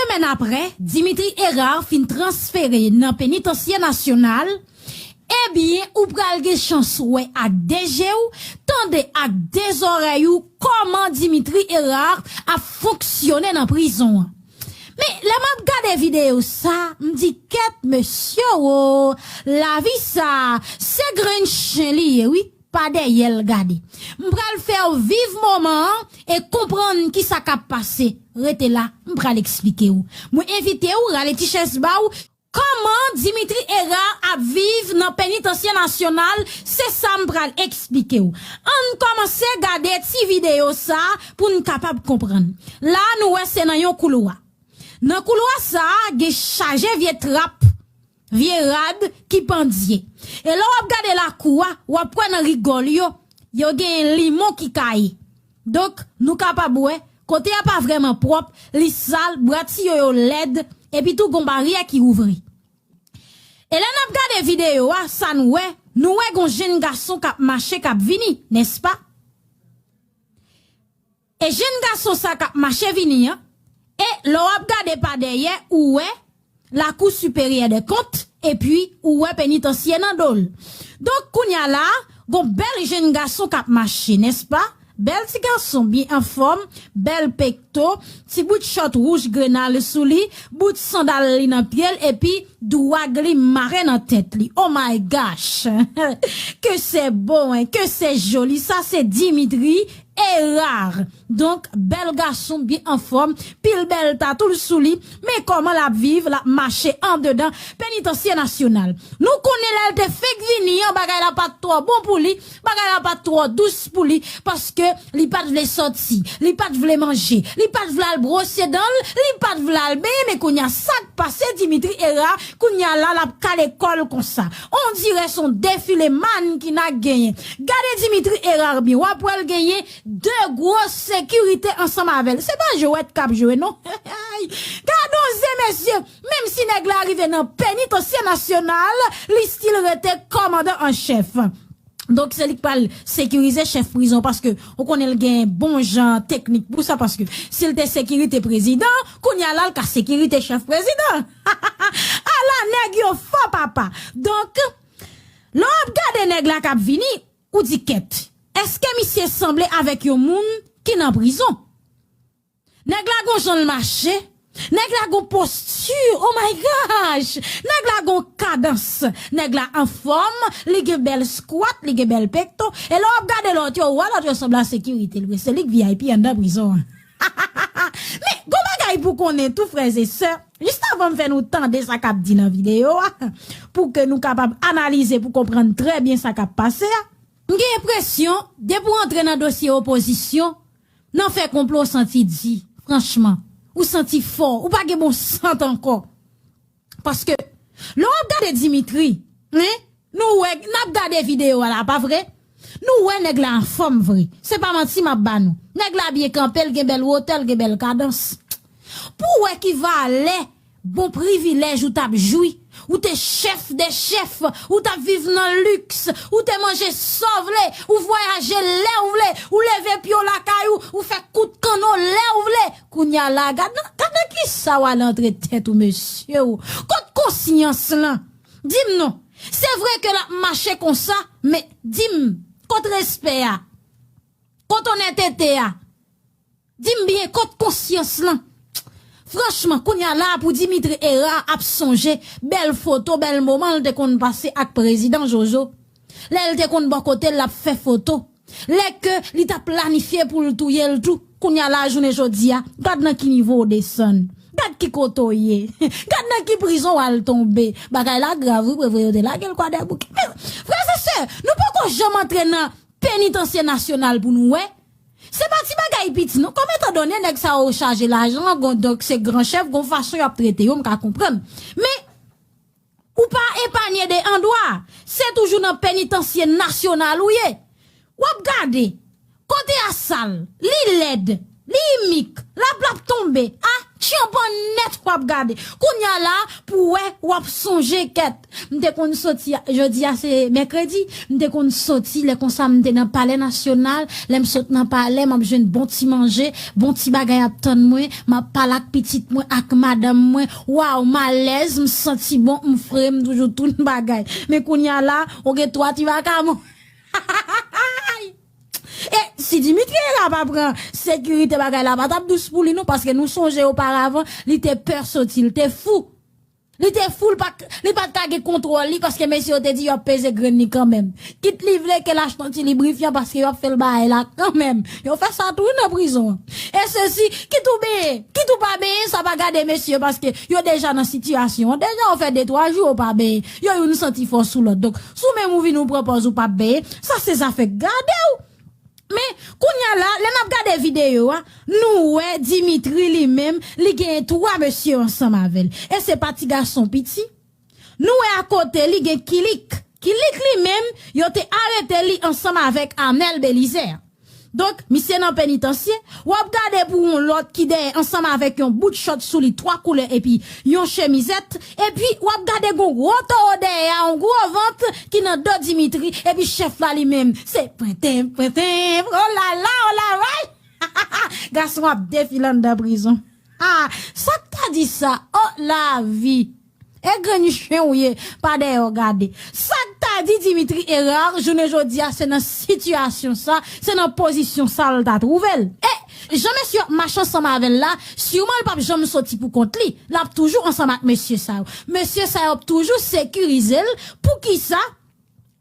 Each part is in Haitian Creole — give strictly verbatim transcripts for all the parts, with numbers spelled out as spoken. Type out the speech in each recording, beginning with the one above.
Semèn aprè, Dimitri Hérard fin transfere nan Penitansye Nasyonal, ebyen, ou pral gen chans wè ak de je w, tande ak de zòrèy ou kòman Dimitri Hérard ap fonksyone nan prizon an. Men, lè m ap gade videyo sa, m di, kèt mesye wo, lavi sa, se grenn chen li ye, wi, pa dèyè l gade. M pral fè w viv moman an e konprann kisa k ap pase. Rete la, m pral eksplike w. Mwen envite w rale ti chèz ba w. Kòman Dimitri Hérard ap viv nan Penitansye Nasyonal, se sa m pral eksplike w. Ann kòmanse gade ti videyo sa pou n kapab konprann. La, nou wè se nan yon koulwa. Nan koulwa sa, gen chaje vye trap, vye rad ki pandye. E lè w ap gade lakou a, w ap wè nan rigòl yo, yo gen limon ki kaye. Donk, nou kapab wè, kote a pa vrèman pwòp, li sal, bwatiyo yo lèd, epi tou gon baryè ki ouvri. E lè n ap gade videyo a, sa n wè, nou wè gon jenn gason k ap mache, k ap vini, nèspa? E jenn gason sa k ap mache vini an, e lè w ap gade pa dèyè, ou wè Lakou Siperyè dè Kont, epi ou wè Penitansye nan do l. Donk, kounye a la, gon bèl jenn gason k ap mache, nèspa? Bèl ti gason, byen anfòm, bèl pekto, ti bout chòt wouj grenal sou li, bout sandal li nan pye l, epi dwag li mare nan tèt li. Oh my gosh! Que c'est beau, hein? Que c'est joli! Sa se Dimitri Hérard. Donk, bèl gason, byen anfòm, pil bèl tatou l sou li. Men kòman l ap viv, l ap mache andedan Penitansye Nasyonal. Nou konnen lè l te fenk vini an, bagay la pa t twò bon pou li, bagay la pa t twò dous pou li, paske li pa t vle sòti, li pa t vle manje, li pa t vle al bwose dan l, li pa t vle al benyen, men kounye a sa k pase Dimitri Hérard, kounye a la l ap kale kò l konsa. On dirè se yon defile mannequin k genyen. Gade Dimitri Hérard byen, w ap wè l genyen de gwo sekirite ansanm avè l. Se pa jwèt k ap jwe, non. Gade on zen, mesye. Menm si nèg la rive nan Penitansye Nasyonal, li still rete kòmandan an chèf. Donk, se li k pral sekirize chèf prizon, paske ou konnen l gen bon jan teknik pou sa, paske si l te sekirite prezidan, kounye a la l ka sekirite chèf prezidan. Ala nèg yo fò, papa. Donk, lè w ap gade nèg la k ap vini, ou di kèt, èske misye sanble avèk yon moun ki nan prizon? Nèg la gon jan l mache, nèg la gon posti, oh my gosh! Nèg la gon kadans, nèg la anfòm, li gen bèl skwat, li gen bèl pekto. E lè w ap gade lòt yo, ou wè lòt yo sanble a sekirite l vre, se li k V I P anndan prizon an. Men, gon bagay pou konnen tou, frè e sè, jis avan m fè nou tande sa k ap di nan videyo a, pou ke nou kapab analize pou konprann trè byen sa k ap pase a. M gen enpresyon, depi w antre nan dosye opozisyon, nan fè konplo, w santi di, franchman, ou santi fò, ou pa gen bon sant ankò. Paske, lè w ap gade Dimitri, hein, nou wè, n ap gade videyo a la, pa vre? Nou wè nèg la anfòm vre. Se pa manti m ap ba nou. Nèg la byen kanpe, l gen bèl wotè, l gen bèl kadans. Pou w wè ki valè bon privilèj ou t ap jwi, ou te chèf dè chèf, ou t ap viv nan liks, ou te manje sa w vle, ou vwayaje lè w vle, ou leve pye w lakay ou, ou fè kout kanno lè w vle. Kounye a la, gad nan, gad nan kisa w al antre tèt ou, mesye w. Kot konsyans lan? Di m non. Se vre ke l ap mache konsa, men di m, kot respè a? Kot onètete a? Di m byen, kot konsyans lan? Franchman, kounye a la, pou Dimitri Hérard ap sonje bèl foto, bèl moman l te konn pase ak prezidan Jojo. Lè l te konn bò kote l, l ap fè foto. Lè ke li t ap planifye pou l touye l tou. Kounye a la, jounen jodi a, gad nan ki nivo w desann. Gad ki kote w ye. Gad nan ki prizon w al tonbe. Bagay la grav, wi, prevle yo te lage l Kwadèboukè. Men, frè e sè, nou poko janm antre nan Penitansye Nasyonal pou nou wè. Se pa ti bagay piti non. Kòm etandone nèg sa yo chaje lajan, gon, donk se gran chèf, gon fason y ap trete yo, m ka konprann. Men, ou pa epanye de andwa. Se toujou nan Penitansye Nasyonal ou ye. W ap gade. Kote a sal. Li lèd. Li imik, l ap, l ap tonbe. A, tchanpan nèt w ap gade. Kounye a la, pou wè, w ap sonje kèt. M te konn soti, jodi a se mèkredi, m te konn soti, lè konsa m te nan Palè Nasyonal, lè m sot nan palè, m ap jwenn bon ti manje, bon ti bagay ap tann mwen, m ap pale ak pitit mwen, ak madanm mwen, waw, m alèz, m santi bon, m fre, m toujou tout bagay. Men kounye a la, ou gen twa ti vakabon. E si Dimitri Herard pa pran sekirite, bagay la pa t ap dous pou li non, paske nou sonje oparavan, li te pè soti, li te fou. Li te fou, li pa, li pa t ka gen kontwòl li, paske mesye yo te di y ap peze grenn li kanmenm. Kit li vle ke l achte yon ti librifyan, paske y ap fè l bagay la kanmenm. Yo fè sa tou nan prizon an. E sesi, kit ou benyen, kit ou pa benyen, sa pa gade mesye yo, paske yo deja nan sitiyasyon an. Deja yo fè de twa jou yo pa benyen. Yo youn santi fò sou lòt. Donk, si w menm ou vin ou pran pòz ou p ap benyen, sa se zafè gade w. Men, kounye a la, lè n ap gade videyo a, nou wè Dimitri li menm, li genyen twa mesye ansanm avè l. E se pa ti gason piti. Nou wè akote li gen Kilik. Kilik li menm, yo te arete li ansanm avèk Arnel Belizaire. Donk, misye nan penitansye, w ap gade pou yon lòt ki dèyè ansanm avèk yon bout chòt sou li twa koulè epi yon chemizèt, epi w ap gade gon gwo towo dèyè a, yon gwo vant ki nan do Dimitri, epi chèf la li menm, se pwenten, pwenten, olala, olala, gason ap defile anndan prizon. Ah, sa k ta di sa? Oh, lavi! E grenn chen ou ye, pa dèyè w gade. Sa k ta di Dimitri Herard, jounen jodi a, se nan sitiyasyon sa, se nan pozisyon sa l ta twouve l. E jan mesye yo ap mache ansanm avè l la, siman l p ap janm soti pou kont li. L ap toujou ansanm ak mesye sa yo. Mesye sa yo ap toujou sekirize l. Poukisa?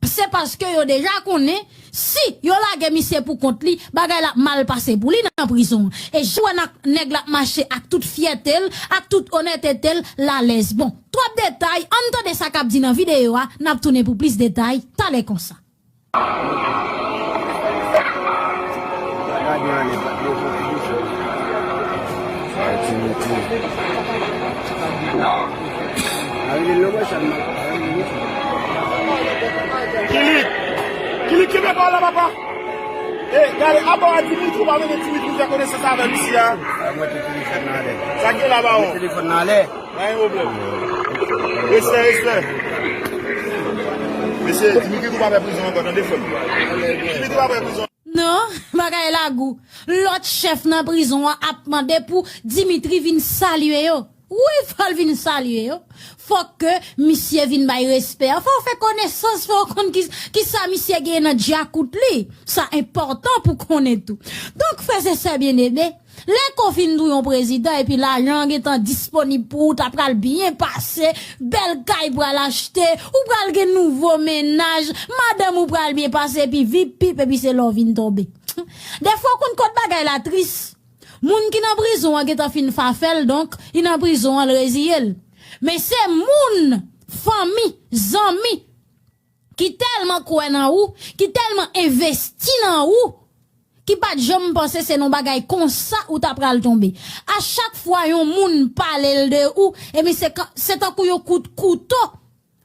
Se paske yo deja konnen, si yo lage misye pou kont li, bagay la ap mal pase pou li nan prizon an. E jan w wè nèg la ap mache ak tout fyète l, ak tout onètete l, l alèz. Bon, twòp detay, ann tande sa k ap di nan videyo a, n ap tounen pou plis detay, talè konsa. Gade anlè, pa t bezwen fè desann. Sa e ti moute. Kilik! Kilik, kenbe pa w la, papa! E, gade, apa w a Dimitri, ou pa mete Dimitri fè konesans avè misye a? Sa mwen te telefòn nan anlè. Sa k gen la, bawon? Telefòn nan anlè. Pa gen pwoblèm. Respè, respè. Mesye, Dimitri tou pa pè prizon ankò, tande frè m. Dimitri pa pè prizon. Non, bagay la gou. Lòt chèf nan prizon an ap mande pou Dimitri vin salye yo. Wi, fò l vin salye yo. Fòk ke misye vin bay respè an. Fò w fè konesans, fò w konn ki, kisa misye gen nan djakout li. Sa enpòtan pou konnen tou. Donk, frè e sè byeneme, lè ke w fin touye yon prezidan epi lajan an gentan disponib pou ou, ta pral byen pase, bèl kay pral achte, ou pral gen nouvo mennaj, madanm ou pral byen pase, epi vip pip, epi se la w vin tonbe. Defwa w konn kot bagay la tris. Moun ki nan prizon an gentan fin fafè l, donk, li nan prizon an, l reziye l. Men se moun, fanmi, zanmi, ki tèlman kwè nan ou, ki tèlman envesti nan ou, ki pa t janm panse se nan yon bagay konsa ou ta pral tonbe. A chak fwa yon moun pale l de ou, ebyen se, se tankou yon kout kouto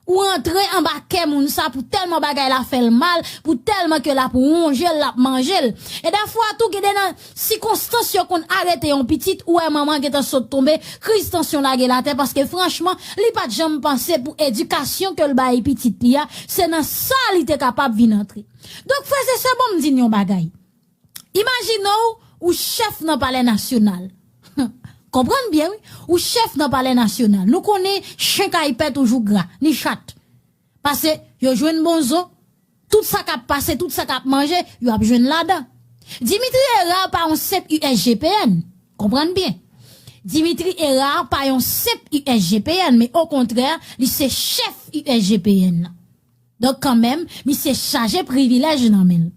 ou rantre anba kè moun sa pou tèlman bagay la fè l mal, pou tèlman ke l ap wonje l, l ap manje l. E dèfwa tou, gen de nan sikonstans yo konn arete yon pitit, ou wè manman gentan sot tonbe, kriz tansyon lage l atè, paske franchman, li pa t janm panse pou edikasyon ke l bay pitit li a, se nan sa li te kapab vin antre. Donk, frè e sè, ban m di n yon bagay. Imajine w, ou chèf nan Palè Nasyonal. Konprann byen, wi. Ou chèf nan Palè Nasyonal. Nou konnen chen kay pè toujou gra, ni chat. Pase, yo jwenn bon zo, tout sa k ap pase, tout sa k ap manje, yo ap jwenn ladan. Dimitri Herard pa yon senp U S G P N. Konprann byen. Dimitri Herard pa yon senp U S G P N, men okontrè, li se chèf U S G P N nan. Donk, kanmenm, misye chaje privilèj nan men l.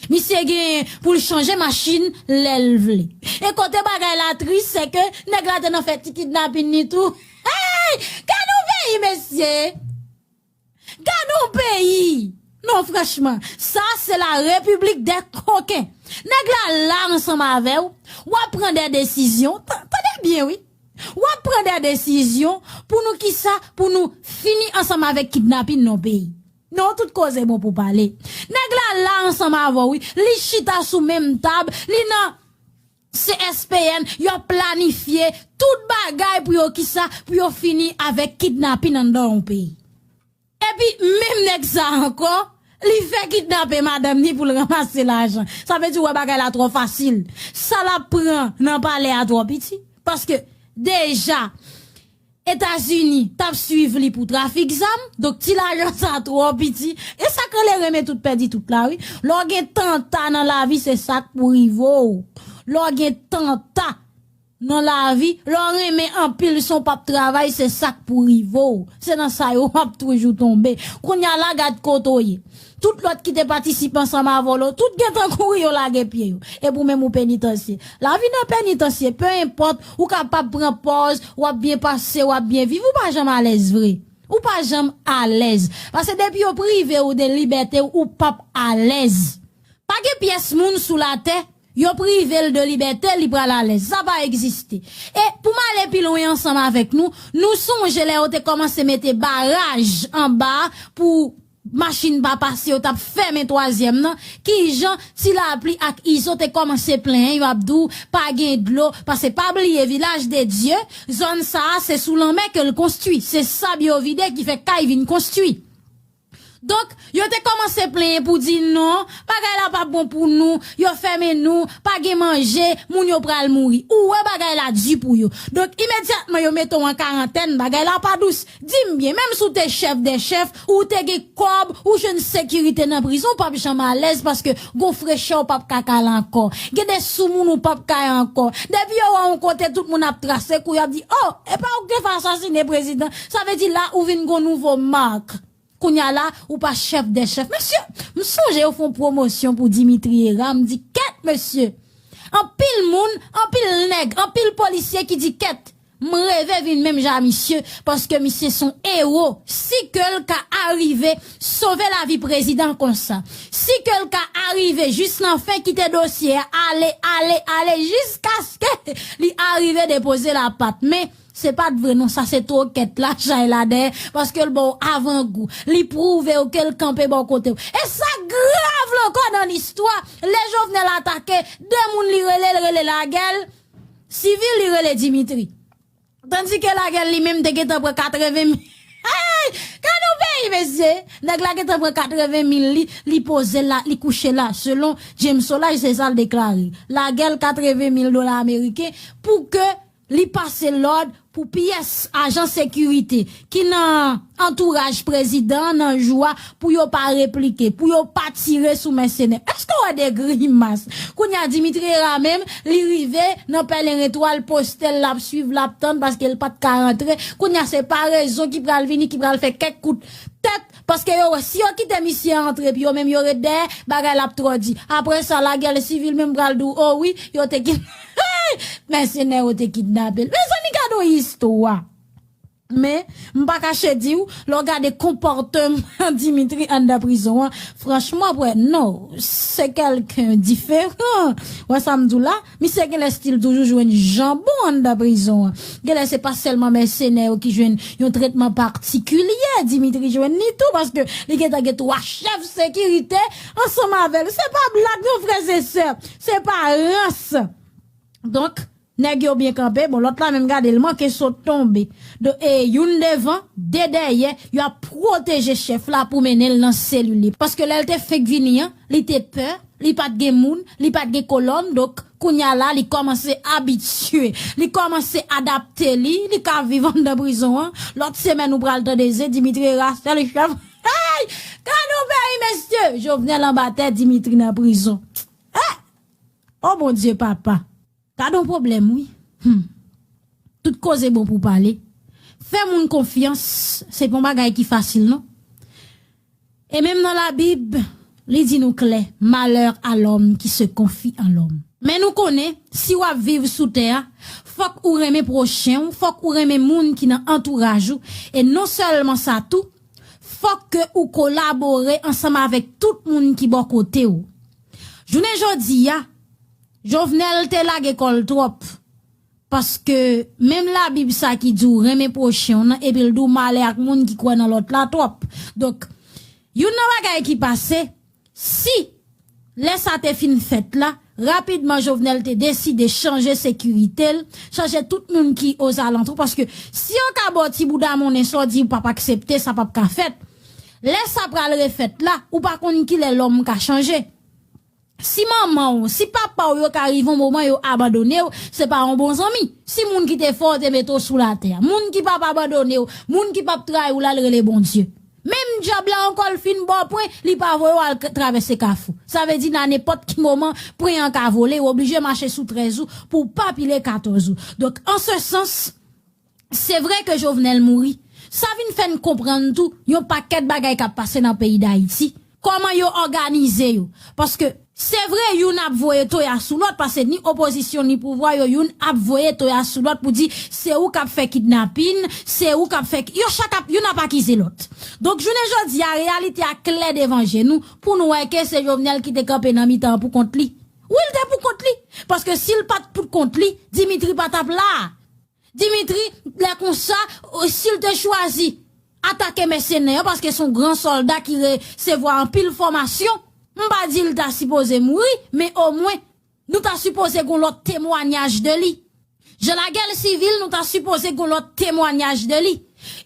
Misye gen pou l chanje machin lè l vle. E kote bagay la tris, se ke nèg la te nan fè ti kidnapin li tou. Hey! Gade yon peyi, mesye! Gade yon peyi! Non, franchman, sa se la repiblik dè koken. Nèg la la ansanm avè w, w ap pran de desizyon. Tan-, tande byen, wi. W ap pran de desizyon pou nou kisa? Pou nou fini ansanm avèk kidnapin nan peyi. Non, tout koze bon pou pale. Nèg la la ansanm avè w, wi. Li chita sou menm tab, li nan C S P N, y ap planifye tout bagay pou yo kisa, pou yo fini avèk kidnapin anndan yon peyi. Epi menm nèg sa ankò, li fè kidnape madanm ni pou l ranmase lajan. Sa vle di w wè bagay la twò fasil. Sa l ap pran nan palè a twò piti. Paske deja, Etazini t ap swiv li pou trafik zam, donk ti lajan sa twò piti. E sa k rele renmen tout pèdi tout la, wi. Lè w gen tanta nan lavi, se sa k pou rive w. Lè w gen tanta nan lavi, lè w renmen anpil san w p ap travay, se sa k pou rive w. Se nan sa yo w ap toujou tonbe. Kounye a la, gad kote w ye. Tout lòt ki te patisipe ansanm avè w la, tout gentan kouri, yo lage pye yo. Epi w menm ou penitansye. Lavi nan penitansye, pe enpòt, ou kapab pran pòz, w ap byen pase, w ap byen viv, ou pa janm alèz vre. Ou pa janm alèz. Paske depi yo prive w de libète w, ou p ap alèz. Pa gen pyès moun sou latè, yo prive l de libète, li pral alèz. Sa pa egziste. E pou m ale pi lwen ansanm avèk nou, nou sonje lè yo te kòmanse mete baraj anba pou machin pa pase, yo t ap fèmen twazyèm nan, kijan Ti Lapli ak Izo te kòmanse plenyen, yo ap di w pa gen dlo, paske pa bliye Vilaj de Dye, zòn sa a se sou lanmè ke l konstwi, se sab yo vide ki fè kay vin konstwi. Donk, yo te kòmanse plenyen pou di non, bagay la pa bon pou nou, yo fèmen nou, pa gen manje, moun yo pral mouri. Ou wè bagay la di pou yo. Donk, imedyatman yo mete w an karantèn, bagay la pa dous. Di m byen, menm si w te chèf dè chèf, ou te gen kòb, ou jwenn sekirite nan prizon, w p ap janm alèz paske gon frechè w p ap ka kale ankò. Gen de soumoun ou p ap kay ankò. Depi yo wè w yon kote, tout moun ap trase kou, y ap di, o, e pa ou k te fè asasine prezidan. Sa vle di la, ou vin gon nouvo mak. Kounye a la, ou pa chèf dè chèf. Mesye, m sonje yo fè yon pwomosyon pou Dimitri Hérard, m di, kèt, mesye. Anpil moun, anpil nèg, anpil polisye ki di, kèt, m reve vin menm jan a misye, paske misye se yon ewo. Si ke l ka arive sove lavi prezidan konsa, si ke l ka arive jis nan fen kite dosye a ale, ale, ale, jiskaske li arive depoze lapat. Men, se pa t vre non, sa se twokèt la chay la dèyè, paske l ba w avangou, li pwouve w ke l kanpe bò kote w. E sa grav la ankò nan listwa, lè Jovenel atake, de moun li rele, l rele Lagel, sivil li rele Dimitri. Tandike Lagel li menm te gentan pran katreven mil. Hey! Gade yon peyi, mesye! Nèg la gentan pran katreven mil li, li poze la, li kouche la. Selon James Solages, se sa l deklare. Lagel katreven mil dola ameriken pou ke li pase lòd pou pyès ajan sekirite ki nan antouraj prezidan an nan jou a pou yo pa replike, pou yo pa tire sou mèsenè. Èske w wè de grimas? Kounye a Dimitri Hérard menm, li rive nan pèlen retwa, l poste l, l ap swiv, l ap tann paske l pa t ka rantre. Kounye a se parezon ki pral vini, ki pral fè kèk kout tèt, paske yo wè si yo kite misye antre epi yo menm yo ret dèyè, bagay la ap twò di. Apre sa, Lagel sivil menm pral di w, o wi, yo te kid-, mèsenè yo te kidnape l. Mezanmi, gade yon istwa. Men, m pa kache di w, lè w gade konpòtman Dimitri anndan prizon an, franchman, w ap wè, non, se kèlken diferan. W wè sa m di w la? Misye genlè still toujou jwenn janbon anndan prizon an. Genlè se pa sèlman mèsenè yo ki jwenn yon tretman patikilye, Dimitri jwenn li tou, paske li gentan gen twa chèf sekirite ansanm avè l. Se pa blag non, frè e sè. Se pa rans. Donk, nèg yo byen kanpe. Bon, lòt la menm gade, l manke sot tonbe. Do, e youn devan, de dèyè, yo ap pwoteje chèf la pou mennen l nan selil li. Paske lè l te fenk vini an, li te pè, li pa t gen moun, li pa t gen kolòn, donk, kounye a la, li kòmanse abitye, li kòmanse adapte li, li ka viv anndan prizon an. Lòt semèn, ou pral tande se Dimitri Hérard, se li chèf. Hey! Gade yon peyi, mesye! Jovenel anba tè, Dimitri nan prizon. Hey! O Bondye, papa! Gade yon pwoblèm, wi. Hmm. Tout koze bon pou pale. Fè moun konfyans, se pa yon bagay ki fasil, non. E menm nan Labib, li di nou klè, malheur à l'homme qui se confie en l'homme. Men nou konnen, si w ap viv sou tè a, fòk ou renmen pwochen w, fòk ou renmen moun ki nan antouraj ou. E non sèlman sa tou, fòk ke ou kolabore ansanm avèk tout moun ki bò kote w. Jounen jodi a, Jovenel te lage kò l twòp. Paske menm Labib sa ki di w renmen pwochen w nan, epi l di w malè ak moun ki kwè nan lòt la twòp. Donk, youn nan bagay ki pase, si Lè sa te fin fèt la, rapidman Jovenel te deside chanje sekirite l, chanje tout moun ki ozalantou, paske si yo ka ba w ti bouda monnen sa w di w p ap aksepte, sa p ap ka fèt. Lè sa pral refèt la, ou pa konn kilè lòm ka chanje. Si manman w, si papa w yo ka rive yon moman yo abandone w, se pa yon bon zanmi. Si moun ki te fè w te mete w sou latè, moun ki p ap abandone w, moun ki p ap trayi w la, l rele Bondye. Menm dyab la ankò l fin ba w pwen, li pa voye w al k- travèse kafou. Sa vle di nan nenpòt ki moman, pwen an ka vole, w oblije mache sou trèz ou pou w pa pile katòz ou. Donk, an se sans, se vre ke Jovenel mouri. Sa vin fè n konprann tou yon pakèt bagay k ap pase nan peyi Dayiti. Kòman yo òganize yo. Paske se vre youn ap voye toya sou lòt, paske ni opozisyon ni pouvwa yo, youn ap voye toya sou lòt pou di se ou k ap fè kidnapin, se ou k ap fè, yo chak ap, youn ap akize lòt. Donk jounen jodi a, reyalite a klè devan je nou pou nou wè ke se Jovenel ki te kanpe nan mitan an pou kont li. Wi, l te pou kont li. Paske si l pa t pou kont li, Dimitri pa t ap la. Dimitri, lè konsa, si l te chwazi atake mèsenè yo, paske se yon gran sòlda ki resevwa anpil fòmasyon, m pa di l ta sipoze mouri, men omwen, nou ta sipoze gen yon lòt temwanyaj de li. Jan lagè l sivil, nou ta sipoze gen yon lòt temwanyaj de li.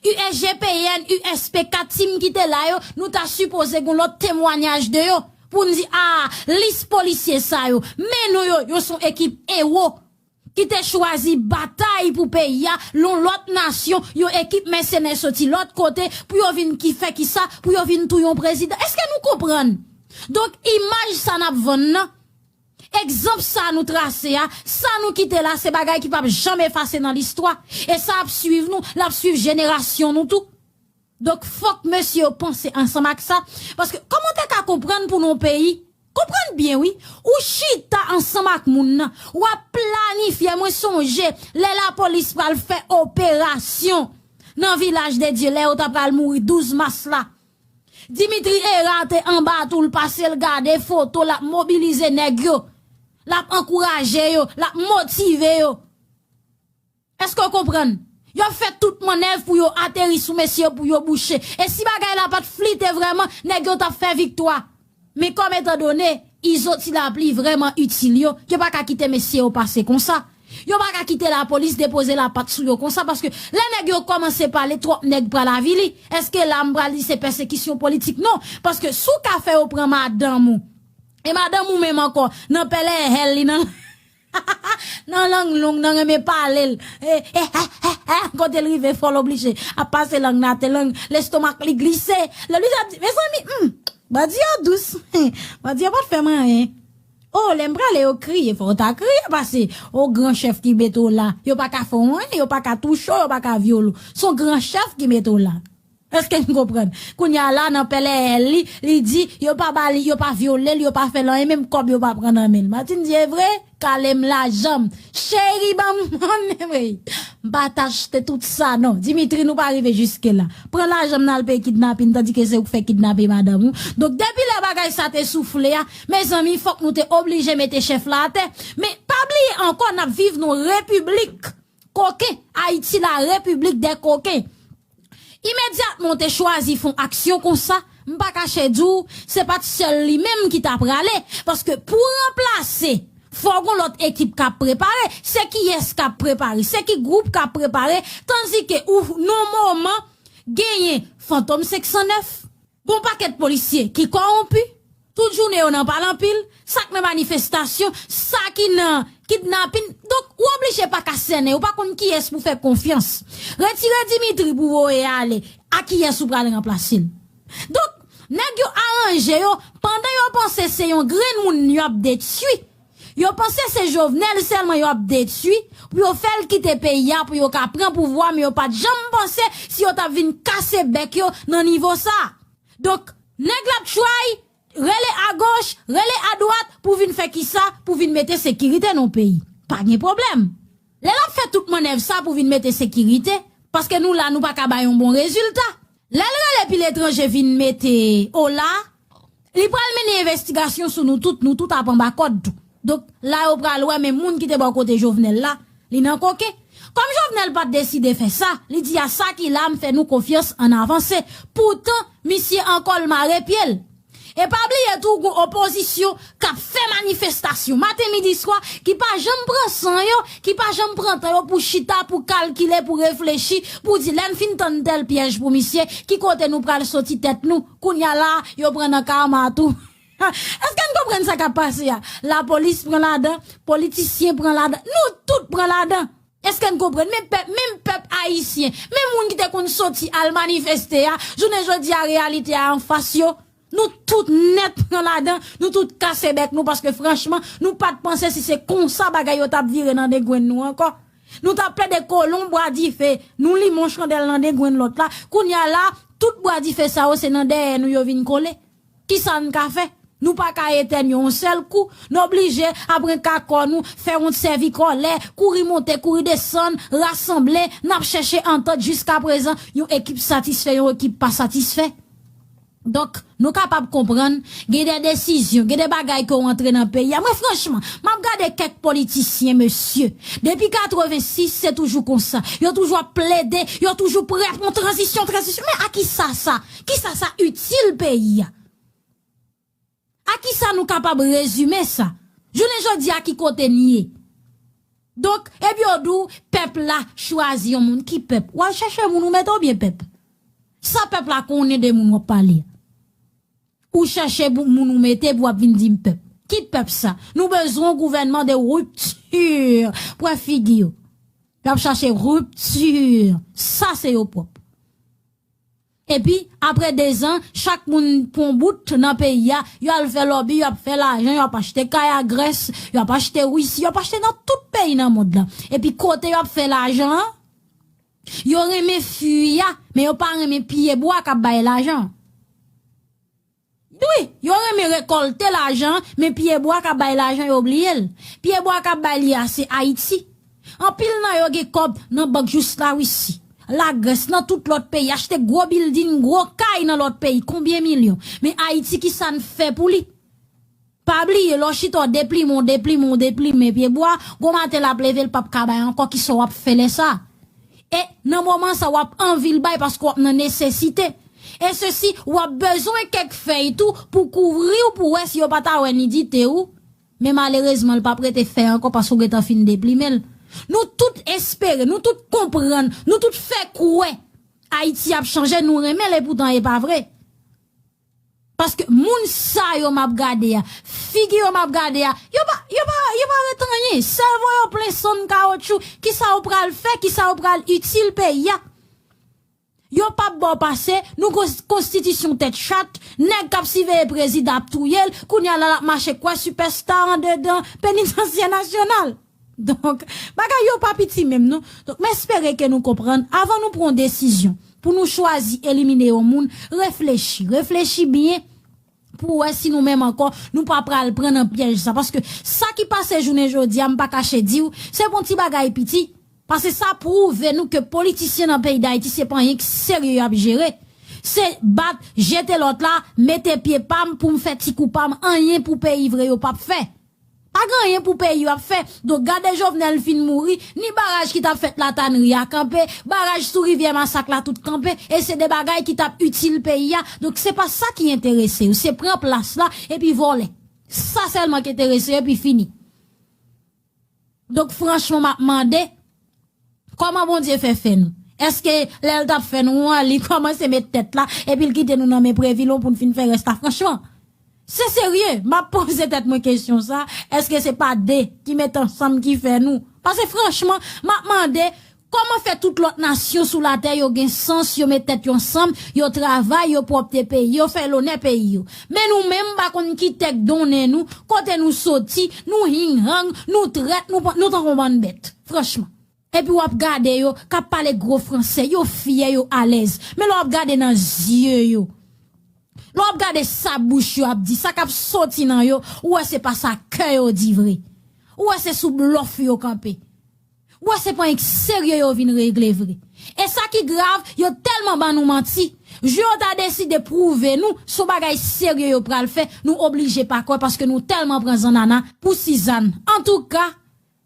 U S G P N, U S P K, tim ki te la yo, nou ta sipoze gen yon lòt temwanyaj de yo. Pou n di, a, lis polisye sa yo, men nou yo, yo se yon ekip ewo ki te chwazi batay pou peyi a, yon lòt nasyon, yon ekip mèsenè soti lòt kote, pou yo vin ki fè kisa, pou yo vin touye yon prezidan. Èske nou konprann? Donk, imaj sa n ap vann nan, egzanp sa nou trase a, sa nou kite la, se bagay ki p ap janm efase nan listwa. E sa ap swiv nou, l ap swiv jenerasyon nou tou. Donk, fòk mesye yo panse ansanm ak sa. Paske, kòman w te ka konprann pou nou peyi? Konprann byen, wi. Ou chita ansanm ak moun nan. W ap planifye. Mwen sonje, lè lapolis pral fè operasyon nan Vilaj de Dye, lè yo ta pral mouri douz mas la. Dimitri Hérard te anba tou, l pase l gade foto, l ap mobilize nèg yo. L ap ankouraje yo, l ap motive yo. Èske w konprann? Yo fè tout mannèv pou yo ateri sou mesye yo, pou yo bouche. E si bagay la pa t flite vrèman, nèg yo t ap fè viktwa. Men kòm etandone Izo Ti Lapli vrèman itil yo, yo pa ka kite mesye yo pase konsa. Yo pa ka kite lapolis depoze lapat sou yo konsa, paske lè nèg yo kòmanse pale, twòp nèg pral avili. Èske la m pral di se pèsekisyon politik? Non, paske si w ka fè yo pran madanm ou, e madanm ou menm ankò, nan pèlè hèl li nan nan lang long, nan renmen pale l. E, e, e, e, e, kote l rive, fò l oblije ap pase lang nan atè, lang, lestomak li glise. Lè li ap di, mezanmi, hmm, bandi yo dous. Bandi yo pa t fè m anyen. O, lè m prale, yo kriye, fò w ta kriye, paske, o, gran chèf ki mete w la, yo pa ka fè w anyen, yo pa ka touche w, yo pa ka vyole w. Se yon gran chèf ki mete w la. Èske n konprann? Kounye a la, nan pèlè li, li di, yo pa ba li, yo pa vyole l, yo pa fè l anyen, menm kòb yo pa pran nan men l. Martine di, e vre? Kale m lajan m. Cheri, ban m, ban m, e vre. M pa t achte tout sa, non. Dimitri, nou pa rive jiske la. Pran lajan m nan al peye kidnapin, tandike se ou k fè kidnape madanm ou. Donk, depi lè bagay sa te soufle a, mezanmi, fòk nou te oblije mete chèf la atè. Men, pa bliye ankò, n ap viv nan yon repiblik koken. Ayiti, la repiblik dè koken. Imedyatman w te chwazi fè yon aksyon konsa, m pa kache di w, se pa t sèl li menm ki ta prale, paske pou ranplase, fò gon lòt ekip k ap prepare. Se kiyès k ap prepare? Se ki gwoup k ap prepare? Tandike ou, nan moman, genyen Fantom senk san nèf, gon pakèt polisye ki kòwonpi, tout jounen yo nan pale anpil, sa k nan manifestasyon, sa ki nan kidnapin. Donk, ou oblije pa ka sènen, ou pa konn kiyès pou fè konfyans. Retire Dimitri pou voye ale, a kiyès ou pral ranplase l? Donk, nèg yo aranje yo, pandan yo panse se yon grenn moun yo ap detwi, yo panse se Jovenel sèlman yo ap detwi, pou yo fè l kite peyi a, pou yo ka pran pouvwa, men yo pa t janm panse si yo t ap vin kase bèk yo nan nivo sa. Donk, nèg l ap try, rele agoch, rele adwat, pou vin fè kisa? Pou vin mete sekirite nan peyi. Pa gen pwoblèm. Lè l ap fè tout mannèv sa pou vin mete sekirite, paske nou la, nou pa ka bay yon bon rezilta. Lè l rele pi letranje vin mete ola, li pral mennen envestigasyon sou nou tout, nou tout ap anba kòd tou. Donk, la yo pral wè, men moun ki te bò kote Jovenel la, li nan koken. Kòm Jovenel pa t deside fè sa, li di a sa ki la, m fè nou konfyans, ann avanse. Poutan, misye ankò l mare pye l. E pa bliye tou, gon opozisyon k ap fè manifestasyon maten, midi, swa, ki pa janm pran san yo, ki pa janm pran tan yo pou chita, pou kalkile, pou reflechi, pou di, lè n fin tann tèl pyèj pou misye, ki kote nou pral soti tèt nou? Kounye a la, yo pran nan kama tou. Èske n konprann sa k ap pase a? Lapolis pran ladan, politisyen pran ladan, nou tout pran ladan. Èske n konprann? Men pèp, menm pèp ayisyen, menm moun ki te konn soti al manifeste a, jounen jodi a, reyalite a anfas yo. Nou tout nèt pran ladan, nou tout kase bèk nou, paske franchman, nou pa t panse si se konsa bagay yo t ap vire nan dengwenn nou ankò. Nou t ap plede kolon bwa dife, nou limen yon chandèl nan dengwenn lòt la. Kounye a la, tout bwa dife sa yo, se nan dèyè nou yo vin kole. Kisa n ka fè? Nou pa ka etèn yo yon sèl kou. Nou oblije aprann ka kò nou, fè yon sèvi kòlè, kouri monte, kouri desann, rasanble, n ap chèche antant jiskaprezan, yon ekip satisfè, yon ekip pa satisfè. Donk, nou kapab konprann, gen de desizyon, gen de bagay ke w antre nan peyi a. Mwen, franchman, m ap gade kèk politisyen, mesye. Depi katrevensis, se toujou konsa. Yo toujou ap plede, yo toujou prè pou yon tranzisyon, tranzisyon. Men a kisa sa? Kisa sa itil peyi a? A kisa nou kapab rezime sa? Jounen jodi a, ki kote n ye? Donk, epi yo di w, pèp la chwazi yon moun. Ki pèp? W al chèche moun ou mete oubyen pèp? Sa pèp la konnen de moun w ap pale a? Ou chèche pou moun ou mete pou w ap vin di m pèp. Ki pèp sa? Nou bezwen yon gouvènman de ripti. Pran figi yo. Y ap chache ripti. Sa se yo pwòp. Epi, apre dezan, chak moun pran bout nan peyi a, yo al fè lòbi, y ap fè lajan, y ap achte kay a Grès, y ap achte Risi, y ap achte nan tout peyi nan mond lan. Epi kote y ap fè lajan an, yo renmen fwi a, men yo pa renmen pye bwa k ap bay lajan. Wi, yo renmen rekòlte lajan, men pye bwa k ap bay lajan, yo bliye l. Pye bwa k ap bay li a, se Ayiti. Anpil nan yo gen kòb nan bank jous Larisi, Lagrès, nan tout lòt peyi, achte gwo bilding, gwo kay nan lòt peyi, konbyen milyon. Men Ayiti, kisa n fè pou li? Pa bliye, lè w chita w deplimen, w deplimen, w deplimen pye bwa, gwo maten l ap leve, l p ap ka bay ankò, kisa w ap fè lè sa a? E nan moman sa, w ap anvi l bay paske w ap nan nesesite. E sesi, w ap bezwen kèk fèy tou pou kouvri w, pou wè si yo pa ta wè nidite ou. Men malerezman, l p ap rete fèy ankò paske w gentan fin deplimen l. Nou tout espere, nou tout konprann, nou tout fè kwè Ayiti ap chanje, nou renmen l, epoutan e pa vre. Paske moun sa yo m ap gade a, figi yo m ap gade a, yo pa, yo pa, yo pa ret anyen. Sèvo yo plen sonn kawotchou. Kisa yo pral fè? Kisa yo pral itil peyi a? Yo p ap ba w pase, nou gon konstitisyon tèt chat, nèg k ap siveye prezidan ap touye l, kounye a la l ap mache kwè sipèsta andedan penitansye nasyonal. Donk, bagay yo pa piti menm non. Donk, m espere ke nou konprann, avan nou pran yon desizyon, pou nou chwazi elimine yon moun, reflechi, reflechi byen, pou wè si nou menm ankò, nou pa pral pran nan pyèj sa. Paske sa ki pase jounen jodi a, m pa kache di w, se pa yon ti bagay piti. Paske sa pwouve nou ke politisyen nan peyi Dayiti, se pa anyen k serye y ap jere. Se bat, jete lòt la, mete pye pa m pou m fè ti kou pa m, anyen pou peyi vre yo p ap fè. Pa gen anyen pou peyi yo ap fè. Donk, gade Jovenel fin mouri, ni baraj ki t ap fèt Latanri a kanpe, baraj sou Rivyè Masak la tout kanpe, e se de bagay ki t ap itil peyi a. Donk, se pa sa ki enterese yo, se pran plas la, epi vòlè. Sa sèlman ki enterese yo, epi fini. Donk, franchman, m ap mande, kòman Bondye fè fè nou? Èske lè l t ap fè nou an, li kòmanse met tèt la, epi l kite nou nan men Previlon pou n fin fè rès la? Franchman, se serye, m ap poze tèt mwen kesyon sa, èske se pa de ki met ansanm ki fè nou? Paske franchman, m ap mande, kòman fè tout lòt nasyon sou latè yo gen sans, yo met tèt yo ansanm, yo travay, yo pwòpte peyi yo, fè lonè peyi yo? Men nou menm, m pa konn ki tèk donnen nou, kote nou soti, nou hinghang, nou trèt, nou, nou tankou yon bann bèt. Franchman. Epi w ap gade yo, k ap pale gwo franse, yo fyè, yo alèz. Men lè w ap gade nan zye yo, lè w ap gade sa bouch yo ap di, sa k ap soti nan yo, ou wè se pa sa kè yo di vre. Ou wè se sou blòf yo kanpe. Ou wè se pa anyen k serye yo vin regle vre. E sa ki grav, yo tèlman ban nou manti. Jou yo ta deside pwouve nou se yon bagay serye yo pral fè, nou oblije pa kwè paske nou tèlman pran zannana pou sizann. Antouka,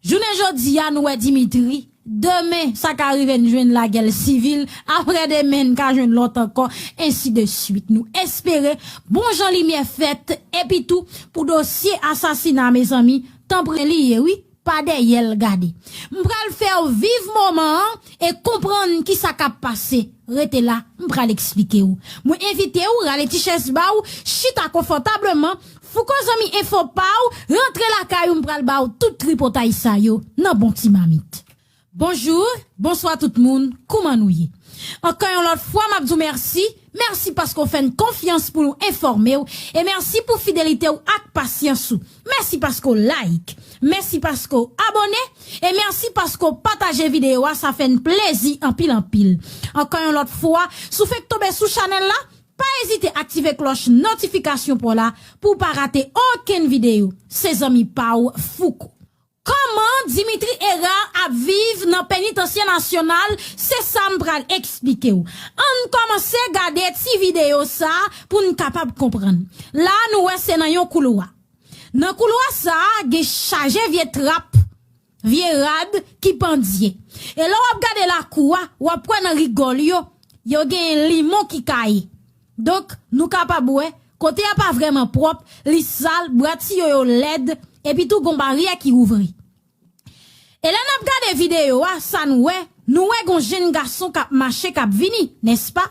jounen jodi a, nou wè Dimitri, Demen, sa ka rive n jwenn lagè sivil, apre demen, n ka jwenn lòt ankò, ensi de swit. Nou espere bon jan limyè fèt, epi tou, pou dosye asasina, mezanmi, tanpri li ye, wi, pa dèyè l gade. M pral fè w viv moman an e konprann ki sa k ap pase. Rete la, m pral eksplike w. Mwen envite w rale ti chèz ba w, chita konfòtableman, fouko zanmi enfo pa w, rantre lakay ou, m pral ba w tout tripotay sa yo nan bon ti mamit. Bonjou, bonswa tout moun, kouman nou ye? Ankò yon lòt fwa, m ap di w mèsi. Mèsi paske w fè n konfyans pou nou enfòme w. E mèsi pou fidelite w ak pasyans ou. Mèsi paske w like. Mèsi paske w abòne. E mèsi paske w pataje videyo a. Sa fè n plezi anpil, anpil. Ankò yon lòt fwa, si w fenk tonbe sou chanèl la, pa ezite aktive klòch notifikasyon pa w la pou w pa rate okenn videyo. Se zanmi pa w Fouco. Kòman Dimitri Hérard ap viv nan penitansye nasyonal, se sa m pral eksplike w. Ann kòmanse gade ti videyo sa a pou n kapab konprann. La, nou wè se nan yon koulwa. Nan koulwa sa a, gen chaje vye trap, vye rad ki pandye. E lè w ap gade lakou a, w ap wè nan rigòl yo, yo gen limon ki kaye. Donk, nou kapab wè, kote a pa vrèman pwòp, li sal, bwa tiyo yo lèd, epi tou gon baryè ki ouvri. E lè n ap gade videyo a, sa nou wè, nou wè gon jenn gason k ap mache, k ap vini, nèspa?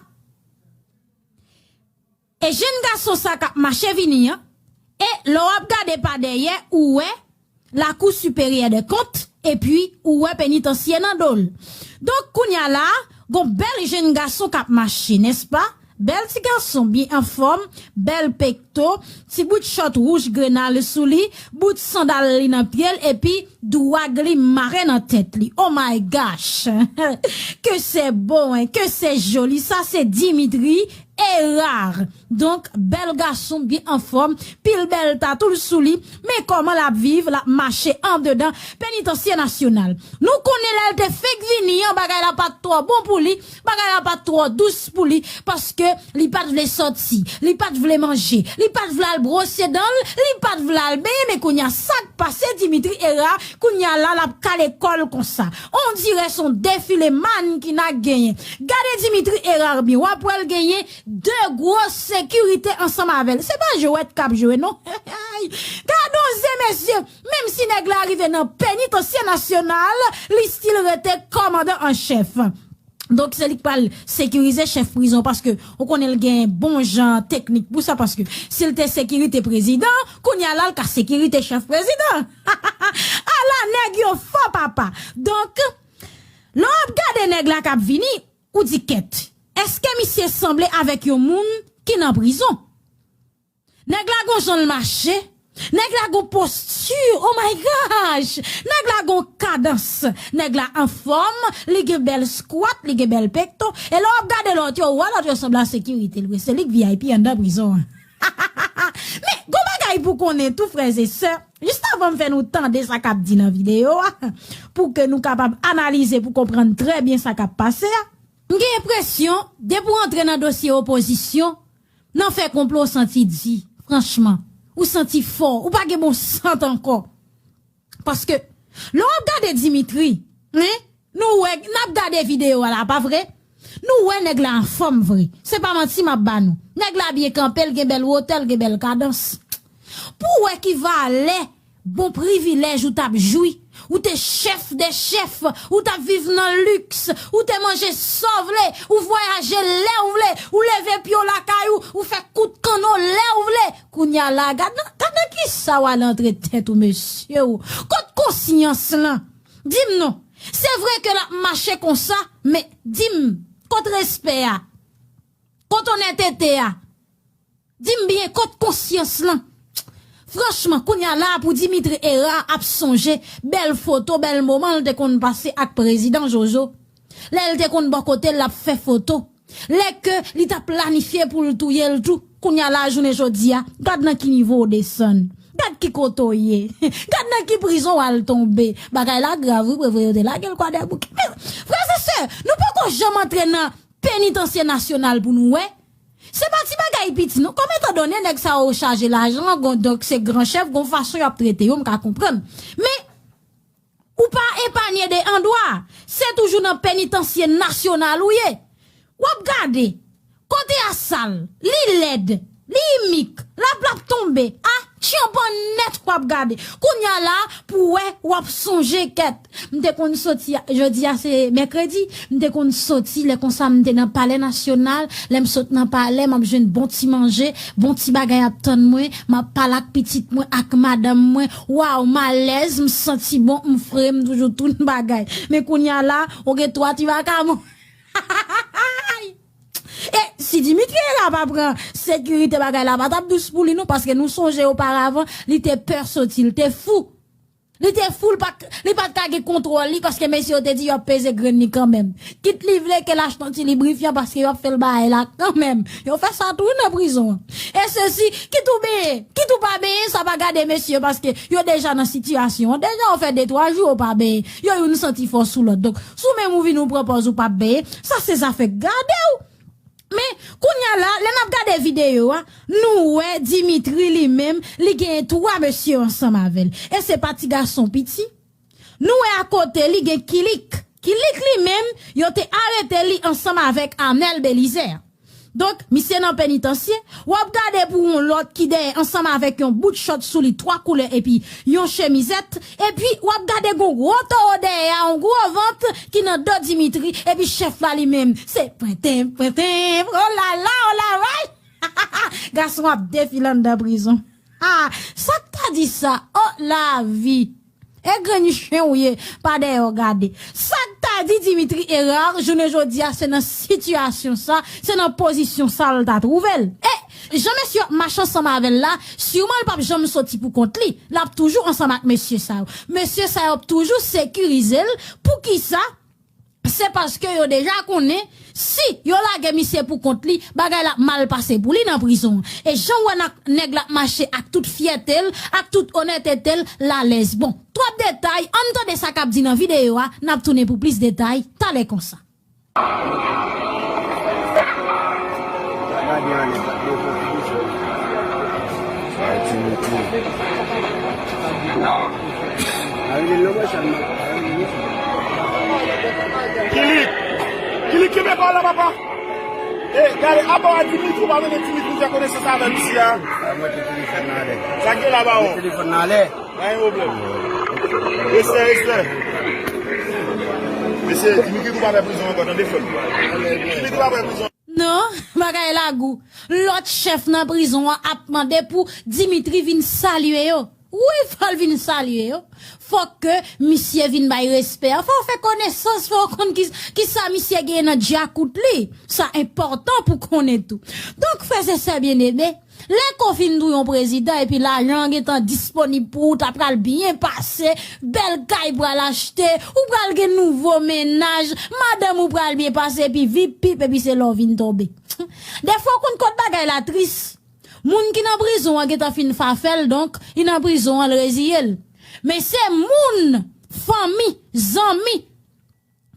E jenn gason sa k ap mache vini an, e lè w ap gade pa dèyè, ou wè Lakou Siperyè dè Kont, epi ou wè penitansye nan do l. Donk, kounye a la, gon bèl jenn gason k ap mache, nèspa? Bèl ti gason, byen anfòm, bèl pekto, ti bout chòt wouj grenal sou li, bout sandal li nan pye l, epi dwag li mare nan tèt li. Oh my gosh! Que c'est beau, hein? Que c'est joli! Sa se Dimitri Hérard. Donk, bèl gason, byen anfòm, pil bèl tatou l sou li. Men kòman l ap viv, l ap mache andedan penitansye nasyonal. Nou konnen lè l te fenk vini an, bagay la pa t twò bon pou li, bagay la pa t twò dous pou li, paske li pa t vle sòti, li pa t vle manje, li pa t vle al bwose dan l, li pa t vle al benyen, men kounye a sa k pase Dimitri Hérard, kounye a la l ap kale kò l konsa. On dirè se on defile mannequin k genyen. Gade Dimitri Hérard byen, w ap wè l genyen de gwo sekirite ansanm avè l. Se pa jwèt k ap jwe, non. Gade on zen, mesye. Menm si nèg la rive nan penitansye nasyonal, li still rete kòmandan an chèf. Donk, se li k pral sekirize chèf prizon, paske ou konnen l gen bon jan teknik pou sa, paske si l te sekirite prezidan, kounye a la, l ka sekirite chèf prezidan. Ala nèg yo fò, papa. Donk, lè w ap gade nèg la k ap vini, ou di kèt, èske misye sanble avèk yon moun ki nan prizon? Nèg la gon jan l mache, nèg la gon posti, oh my gosh! Nèg la gon kadans, nèg la anfòm, li gen bèl skwat, li gen bèl pekto, e lè w ap gade lòt yo, ou wè lòt yo sanble a sekirite l vre, se li k V I P anndan prizon an. Men, gon bagay pou konnen tou, frè e sè, jis avan m fè nou tande sa k ap di nan videyo a, pou ke nou kapab analize pou konprann trè byen sa k ap pase a. M gen enpresyon, depi w antre nan dosye opozisyon, nan fè konplo, w santi di, franchman, ou santi fò, ou pa gen bon sant ankò. Paske, lè w ap gade Dimitri, hein, nou wè, n ap gade videyo a la, pa vre? Nou wè nèg la anfòm vre. Se pa manti m ap ba nou. Nèg la byen kanpe, l gen bèl wotè, l gen bèl kadans. Pou w wè ki valè bon privilèj ou t ap jwi. Ou te chèf dè chèf, ou t ap viv nan liks, ou te manje sa w vle, ou vwayaje lè w vle, ou leve pye w lakay ou, ou fè kout kanno lè w vle. Kounye a la, gad nan, gad nan kisa w al antre tèt ou, mesye o. Kot konsyans lan? Di m non. Se vre ke l ap mache konsa, men di m, kot respè a? Kot onètete a? Di m byen, kot konsyans lan? Franchman, kounye a la pou Dimitri Hérard ap sonje bèl foto, bèl moman l te konn pase ak prezidan Jojo. Lè l te konn bò kote l, l ap fè foto. Lè ke li t ap planifye pou l touye l tou. Kounye a la, jounen jodi a, gad nan ki nivo w desann. Gad ki kote w ye. Gad nan ki prizon w al tonbe. Bagay la grav, wi, pou vre yo te lage l Kwadèboukè. Men, frè e sè, nou poko janm antre nan penitansye nasyonal pou nou wè. Se pa ti bagay piti non. Kòm etandone nèg sa yo chaje lajan, gon, donk se gran chèf, gon fason y ap trete yo, m ka konprann. Men, Ou pa epanye de andwa. Se toujou nan penitansye nasyonal ou ye. W ap gade. Kote a sal. Li lèd. Li imik. L ap, l ap tonbe. A, tchanpan nèt w ap gade. Kounye a la, pou wè, w ap sonje kèt. M te konn soti, jodi a se mèkredi, m te konn soti lè konsa m te nan Palè Nasyonal, lè m sot nan palè, m ap jwenn bon ti manje, bon ti bagay ap tann mwen, m ap pale ak pitit mwen, ak madanm mwen, waw, m alèz, m santi bon, m fre, m toujou tout bagay. Men kounye a la, ou gen twa ti vakabon. E si Dimitri Herard pa pran sekirite bagay la, pa t ap dous pou li non, paske nou sonje oparavan, li te pè soti, li te fou. Li te fou, li pa, li pa t ka gen kontwòl li, paske mesye yo te di y ap peze grenn li kanmenm. Kit li vle ke lach tantilibrifyan, paske y ap fè l bagay la kanmenm. Yo fè sa tou nan prizon an. E sesi, kit ou benyen, kit ou pa benyen, sa pa gade mesye yo, paske yo deja nan sitiyasyon an. Deja yo fè de twa jou yo pa benyen. Yo youn santi fò sou lòt. Donk, si w menm ou vin ou pran pòz ou p ap benyen, sa se zafè gade w. Men, kounye a la, lè n ap gade videyo a, nou wè Dimitri li menm, li genyen twa mesye ansanm avè l. E se pa ti gason piti. Nou wè akote li gen Kilik. Kilik li menm, yo te arete li ansanm avèk Arnel Belizaire. Donk, misye nan penitansye, w ap gade pou yon lòt ki dèyè ansanm avèk yon bout chòt sou li, twa koulè epi yon chemizèt, epi w ap gade gon gwo towo dèyè a, yon gwo vant ki nan do Dimitri, epi chèf la li menm, se pwenten, pwenten, olala, olala, gason ap defile anndan prizon. Ah, sa k ta di sa? Oh, lavi! E grenn chen w ye, pa dèyè w gade. Sa k ta di Dimitri Herard, jounen jodi a, se nan sitiyasyon sa, se nan pozisyon sa l ta twouve l. E jan mesye yo ap mache ansanm avè l la, siman l p ap janm soti pou kont li. L ap toujou ansanm ak mesye sa yo. Mesye sa yo ap toujou sekirize l. Poukisa? Se paske yo deja konnen, si yo lage misye pou kont li, bagay la ap mal pase pou li nan prizon an. E jan w wè n ak nèg la ap mache ak tout fyète l, ak tout onètete l, l alèz. Bon, twòp detay, ann tande sa k ap di nan videyo a, n ap tounen pou plis detay, talè konsa. Gade anlè, gade anlè. Sa e ti moute. Kilik! Kilik, kenbe kò w la, papa! E, gade, apa w a Dimitri, ou pa vle Dimitri fè konesans avè misye a? Sa mwen te telefòn nan anlè. Sa gen la, bawon? Telefòn nan anlè. Pa gen pwoblèm. Respè, respè. Mesye, Dimitri tou pa fè prizon ankò, tande frè m. Dimitri tou pa fè prizon. Non, bagay la gou. Lòt chèf nan prizon an ap mande pou Dimitri vin salye yo. Wi, fò l vin salye yo. Fòk ke misye vin bay respè an. Fò w fè konesans, fò w konn ki, ki sa misye genyen nan djakout li. Sa enpòtan pou konnen tou. Donk, frè e sè byeneme, lè ko fin tou yon prezidan epi lajan an gentan disponib pou ou, ta pral byen pase, bèl kay pral achte, ou pral gen nouvo mennaj, madanm ou pral byen pase, epi vip pip, epi se lè w vin tonbe. Defwa w konn kot bagay la tris. Moun ki nan prizon an gentan fin fafè l, donk, li nan prizon an, l reziye l. Men se moun, fanmi, zanmi,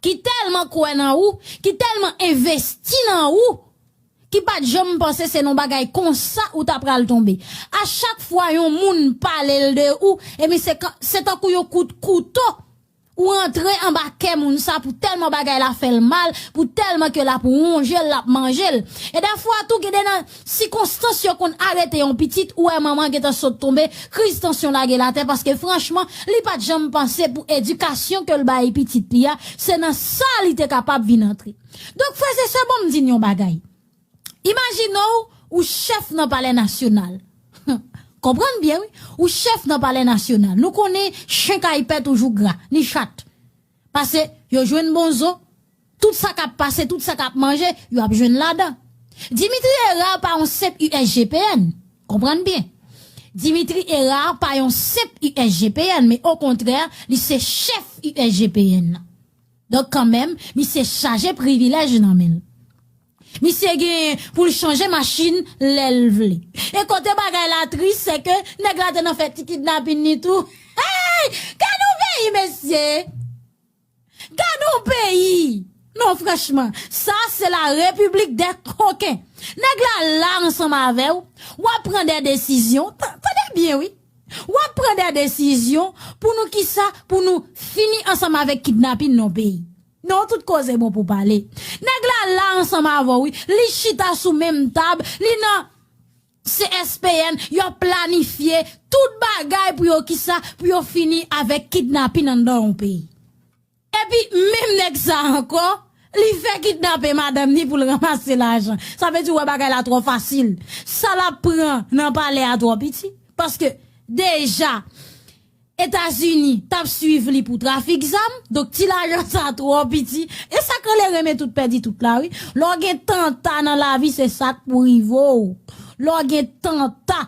ki tèlman kwè nan ou, ki tèlman envesti nan ou, ki pa t janm panse se nan bagay konsa ou ta pral tonbe. A chak fwa yon moun pale l de ou, ebyen se ka, se tankou yon kout kouto ou rantre anba kè moun sa pou tèlman bagay la fè l mal, pou tèlman ke l ap wonje l, l ap manje l. E dèfwa tou gen de nan sikonstans yo konn arete yon pitit, ou wè manman gentan sot tonbe, kriz tansyon lage l atè, paske franchman, li pa t janm panse pou edikasyon ke l bay pitit li a, se nan sa li te kapab vin antre. Donk, frè e sè, ban m di n yon bagay. Imajine w, ou chèf nan Palè Nasyonal. Konprann byen, wi. Ou chèf nan Palè Nasyonal. Nou konnen chen kay pè toujou gra, ni chat. Pase, yo jwenn bon zo, tout sa k ap pase, tout sa k ap manje, yo ap jwenn ladan. Dimitri Herard pa yon senp U S G P N. Konprann byen. Dimitri Herard pa yon senp U S G P N, men okontrè, li se chèf U S G P N nan. Donk, kanmenm, misye chaje privilèj nan men l. Misye gen pou l chanje machin lè l vle. E kote bagay la tris, se ke nèg la te nan fè ti kidnapin li tou. Hey! Gad yon peyi, mesye! Gad yon peyi! Non, franchman, sa se la repiblik dè koken. Nèg la la ansanm avè w, w ap pran de desizyon. Ta-, tande byen, wi. W ap pran de desizyon Pou nou kisa? Pou nou fini ansanm avèk kidnapin nan peyi. Non, tout koze bon pou pale. Nèg la la ansanm avè w, wi. Li chita sou menm tab, li nan C S P N, y ap planifye tout bagay pou yo kisa? Pou yo fini avèk kidnapin anndan yon peyi. Epi menm nèg sa ankò, li fè kidnape madanm ni pou l ranmase lajan. Sa vle di w wè bagay la twò fasil. Sa l ap pran nan palè a twò piti. Paske deja, Etazini t ap swiv li pou trafik zam, donk ti lajan sa twò piti. E sa k rele renmen tout pèdi tout la, wi. Lè w gen tanta nan lavi, se sa k pou rive w. Lè w gen tanta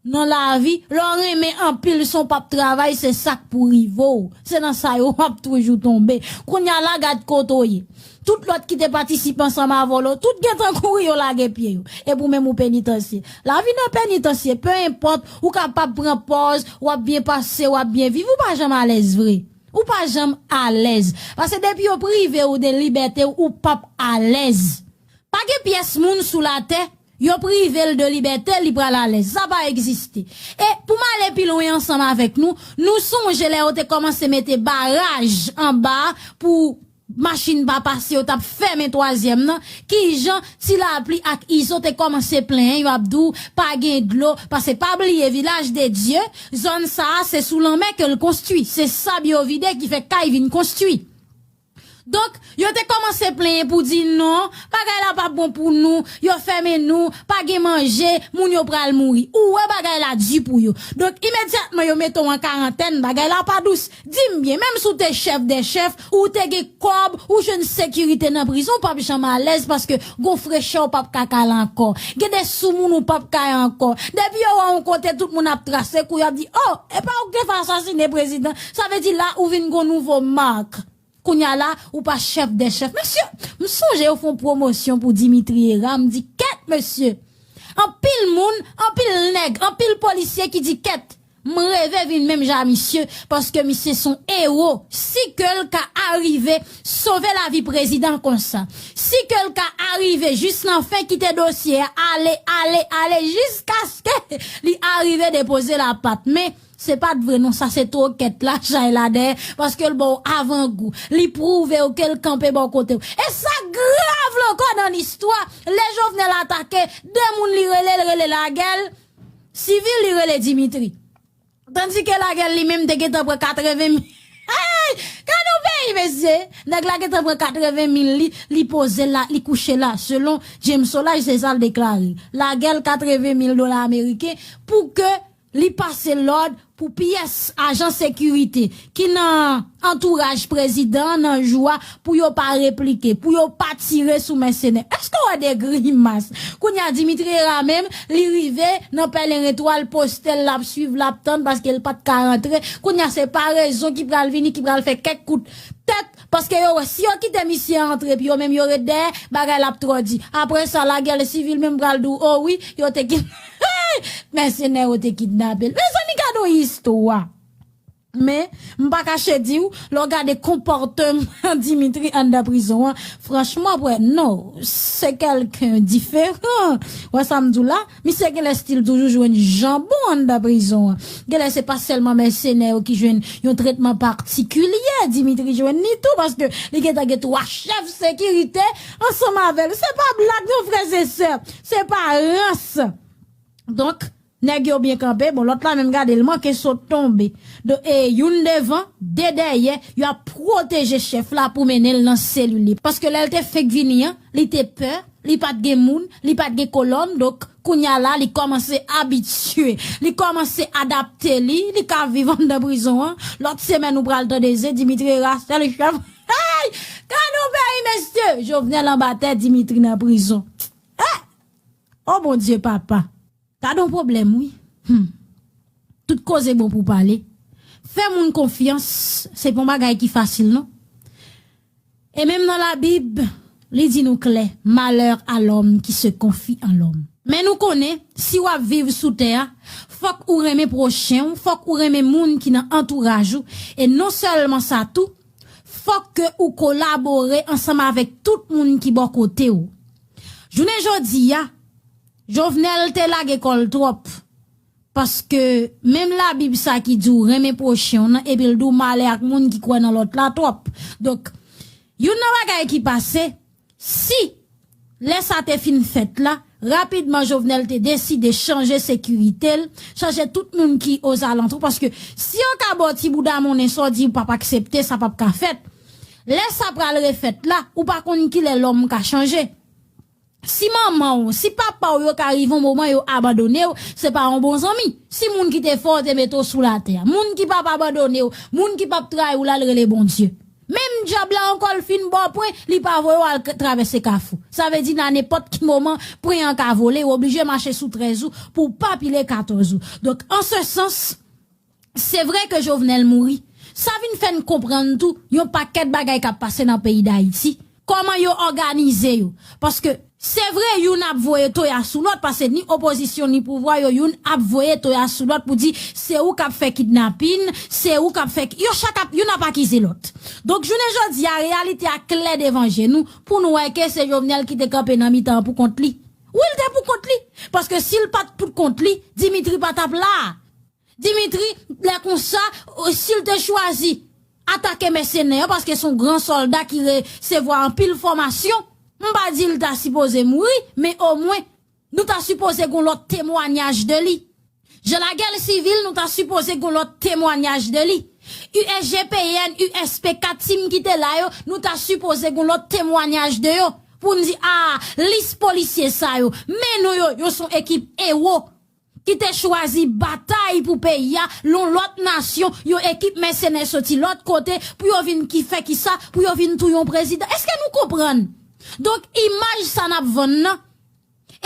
nan lavi, lè w renmen anpil san w p ap travay, se sa k pou rive w. Se nan sa yo w ap toujou tonbe. Kounye a la, gad kote w ye. Tout lòt ki te patisipe ansanm avè w la, tout gentan kouri, yo lage pye yo. Epi w menm ou penitansye. Lavi nan penitansye, pe enpòt, ou kapab pran pòz, w ap byen pase, w ap byen viv, ou pa janm alèz vre. Ou pa janm alèz. Paske depi yo prive w de libète w, ou p ap alèz. Pa gen pyès moun sou latè, yo prive l de libète, li pral alèz. Sa pa egziste. E pou m ale pi lwen ansanm avèk nou, nou sonje lè yo te kòmanse mete baraj anba pou machin pa pase, yo t ap fèmen twazyèm nan. Kijan Ti Lapli ak Izo te kòmanse plenyen, yo ap di w pa gen dlo, paske pa bliye Vilaj de Dye, zòn sa a se sou lanmè ke l konstwi, se sab yo vide ki fè kay vin konstwi. Donk, yo te kòmanse plenyen pou di non, bagay la pa bon pou nou, yo fèmen nou, pa gen manje, moun yo pral mouri. Ou wè bagay la di pou yo. Donk, imedyatman yo mete w an karantèn, bagay la pa dous. Di m byen, menm si w te chèf dè chèf, ou te gen kòb, ou jwenn sekirite nan prizon, w p ap janm alèz paske gon frechè w p ap ka kale ankò. Gen de soumoun ou p ap kay ankò. Depi yo wè w yon kote, tout moun ap trase kou, y ap di, o, e pa ou k te fè asasine prezidan. Sa vle di la, ou vin gon nouvo mak. Kounye a la, ou pa chèf dè chèf. Mesye, m sonje yo fè yon pwomosyon pou Dimitri Herard, m di, kèt, mesye. Anpil moun, anpil nèg, anpil polisye ki di, kèt, m reve vin menm jan a misye, paske misye se yon ewo. Si ke l ka arive sove lavi prezidan konsa, si ke l ka arive jis nan fen kite dosye a ale, ale, ale, jiskaske li arive depoze lapat. Men, se pa t vre non, sa se twokèt la chay la dèyè, paske l ba w avangou. Li pwouve w ke l kanpe bò kote w. E sa k grav la ankò nan listwa, lè Jovenel atake, de moun li rele, l rele lagè l, sivil li rele Dimitri. Tandike lagè l li menm te gentan pran katreven mil. Hey! Gade yon peyi, mesye! Nèg la gentan pran katreven mil li, li poze la, li kouche la. Selon James Solages, se sa l deklare. Lagè l katreven mil dola ameriken pou ke li pase lòd pou pyès ajan sekirite ki nan antouraj prezidan an nan jou a pou yo pa replike, pou yo pa tire sou mèsenè. Èske w wè de grimas? Kounye a Dimitri Herard menm, li rive nan pèlen retwa, l poste l, l ap swiv, l ap tann paske l pa t ka rantre. Kounye a se parezon ki pral vini, ki pral fè kèk kout tèt, paske yo wè si yo kite misye antre epi yo menm yo ret dèyè, bagay la ap twò di. Apre sa, lagè sivil menm pral di w, o wi, yo te kid-, mèsenè yo te kidnape l. Mezanmi, gade yon istwa. Men, m pa kache di w, lè w gade konpòtman Dimitri anndan prizon an, franchman, w ap wè, non, se kèlken diferan. W wè sa m di w la? Misye genlè still toujou jwenn janbon anndan prizon an. Genlè se pa sèlman mèsenè yo ki jwenn yon tretman patikilye, Dimitri jwenn li tou, paske li gentan gen twa chèf sekirite ansanm avè l. Se pa blag non, frè e sè. Se pa rans. Donk, nèg yo byen kanpe. Bon, lòt la menm gade, l manke sot tonbe. Don, e youn devan, de dèyè, y ap pwoteje chèf la pou mennen l nan selil li. Paske lè l te fenk vini an, li te pè, li pa t gen moun, li pa t gen kolòn. Donk, kounye a la, li kòmanse abitye. Li kòmanse adapte li, li ka viv anndan prizon an. Lòt semèn, ou pral tande se Dimitri Herard sèl chèf. Hey! Gade yon peyi, mesye! Jovenel anba tè, Dimitri nan prizon. Hey! O Bondye, papa! Gade yon pwoblèm, wi. Hmm. Tout koze bon pou pale. Fè moun konfyans, se pa yon bagay ki fasil, non. E menm nan Labib, li di nou klè, malheur à l'homme qui se confie en l'homme. Men nou konnen, si w ap viv sou tè a, fòk ou renmen pwochen w, fòk ou renmen moun ki nan antouraj ou. E non sèlman sa tou, fòk ke ou kolabore ansanm avèk tout moun ki bò kote w. Jounen jodi a, Jovenel te lage kò l twòp. Paske menm Labib sa ki di w renmen pwochen w nan, epi l di w malè ak moun ki kwè nan lòt la twòp. Donk, youn nan bagay ki pase, si lè sa te fin fèt la, rapidman Jovenel te deside chanje sekirite l, chanje tout moun ki ozalantou, paske si yo ka ba w ti bouda monnen sa w di w p ap aksepte, sa p ap ka fèt. Lè sa pral refèt la, ou pa konn kilè lòm ka chanje. Si manman w, si papa w yo ka rive yon moman yo abandone w, se pa yon bon zanmi. Si moun ki te fè w te mete w sou latè, moun ki p ap abandone w, moun ki p ap trayi w la, l rele Bondye. Menm dyab la ankò l fin ba w pwen, li pa voye w al k- travèse kafou. Sa vle di nan nenpòt ki moman, pwen an ka vole, w oblije mache sou trèz ou pou w pa pile katòz ou. Donk, an se sans, se vre ke Jovenel mouri. Sa vin fè n konprann tou yon pakèt bagay k ap pase nan peyi Dayiti. Kòman yo òganize yo. Paske se vre youn ap voye toya sou lòt, paske ni opozisyon ni pouvwa yo, youn ap voye toya sou lòt pou di se ou k ap fè kidnapin, se ou k ap fè, yo chak ap, youn ap akize lòt. Donk, jounen jodi a, reyalite a klè devan je nou pou nou wè ke se Jovenel ki te kanpe nan mitan an pou kont li. Wi, l te pou kont li. Paske si l pa t pou kont li, Dimitri pa t ap la. Dimitri, lè konsa, si l te chwazi atake mèsenè yo, paske se yon gran sòlda ki resevwa anpil fòmasyon, m pa di l ta sipoze mouri, men omwen, nou ta sipoze gen yon lòt temwanyaj de li. Jan lagè sivil, nou ta sipoze gen yon lòt temwanyaj de li. U S G P N, U S P K, tim ki te la yo, nou ta sipoze gen yon lòt temwanyaj de yo. Pou n di, a, lis polisye sa yo, men nou yo, yo se yon ekip ewo ki te chwazi batay pou peyi a, yon lòt nasyon, yon ekip mèsenè soti lòt kote, pou yo vin ki fè kisa, pou yo vin touye yon prezidan. Èske nou konprann? Donk, imaj sa n ap vann nan,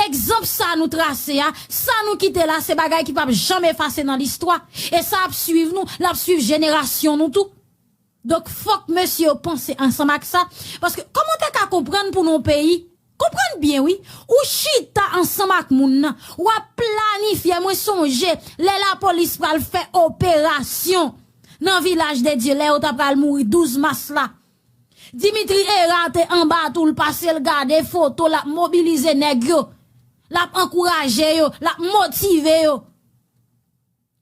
egzanp sa nou trase a, sa nou kite la, se bagay ki p ap janm efase nan listwa. E sa ap swiv nou, l ap swiv jenerasyon nou tou. Donk, fòk mesye yo panse ansanm ak sa. Paske, kòman w te ka konprann pou nou peyi? Konprann byen, wi. Ou chita ansanm ak moun nan. W ap planifye. Mwen sonje, lè lapolis pral fè operasyon nan Vilaj de Dye, lè yo ta pral mouri douz mas la. Dimitri Hérard te anba tou, l pase, l gade foto, l ap mobilize nèg yo. L ap ankouraje yo, l ap motive yo.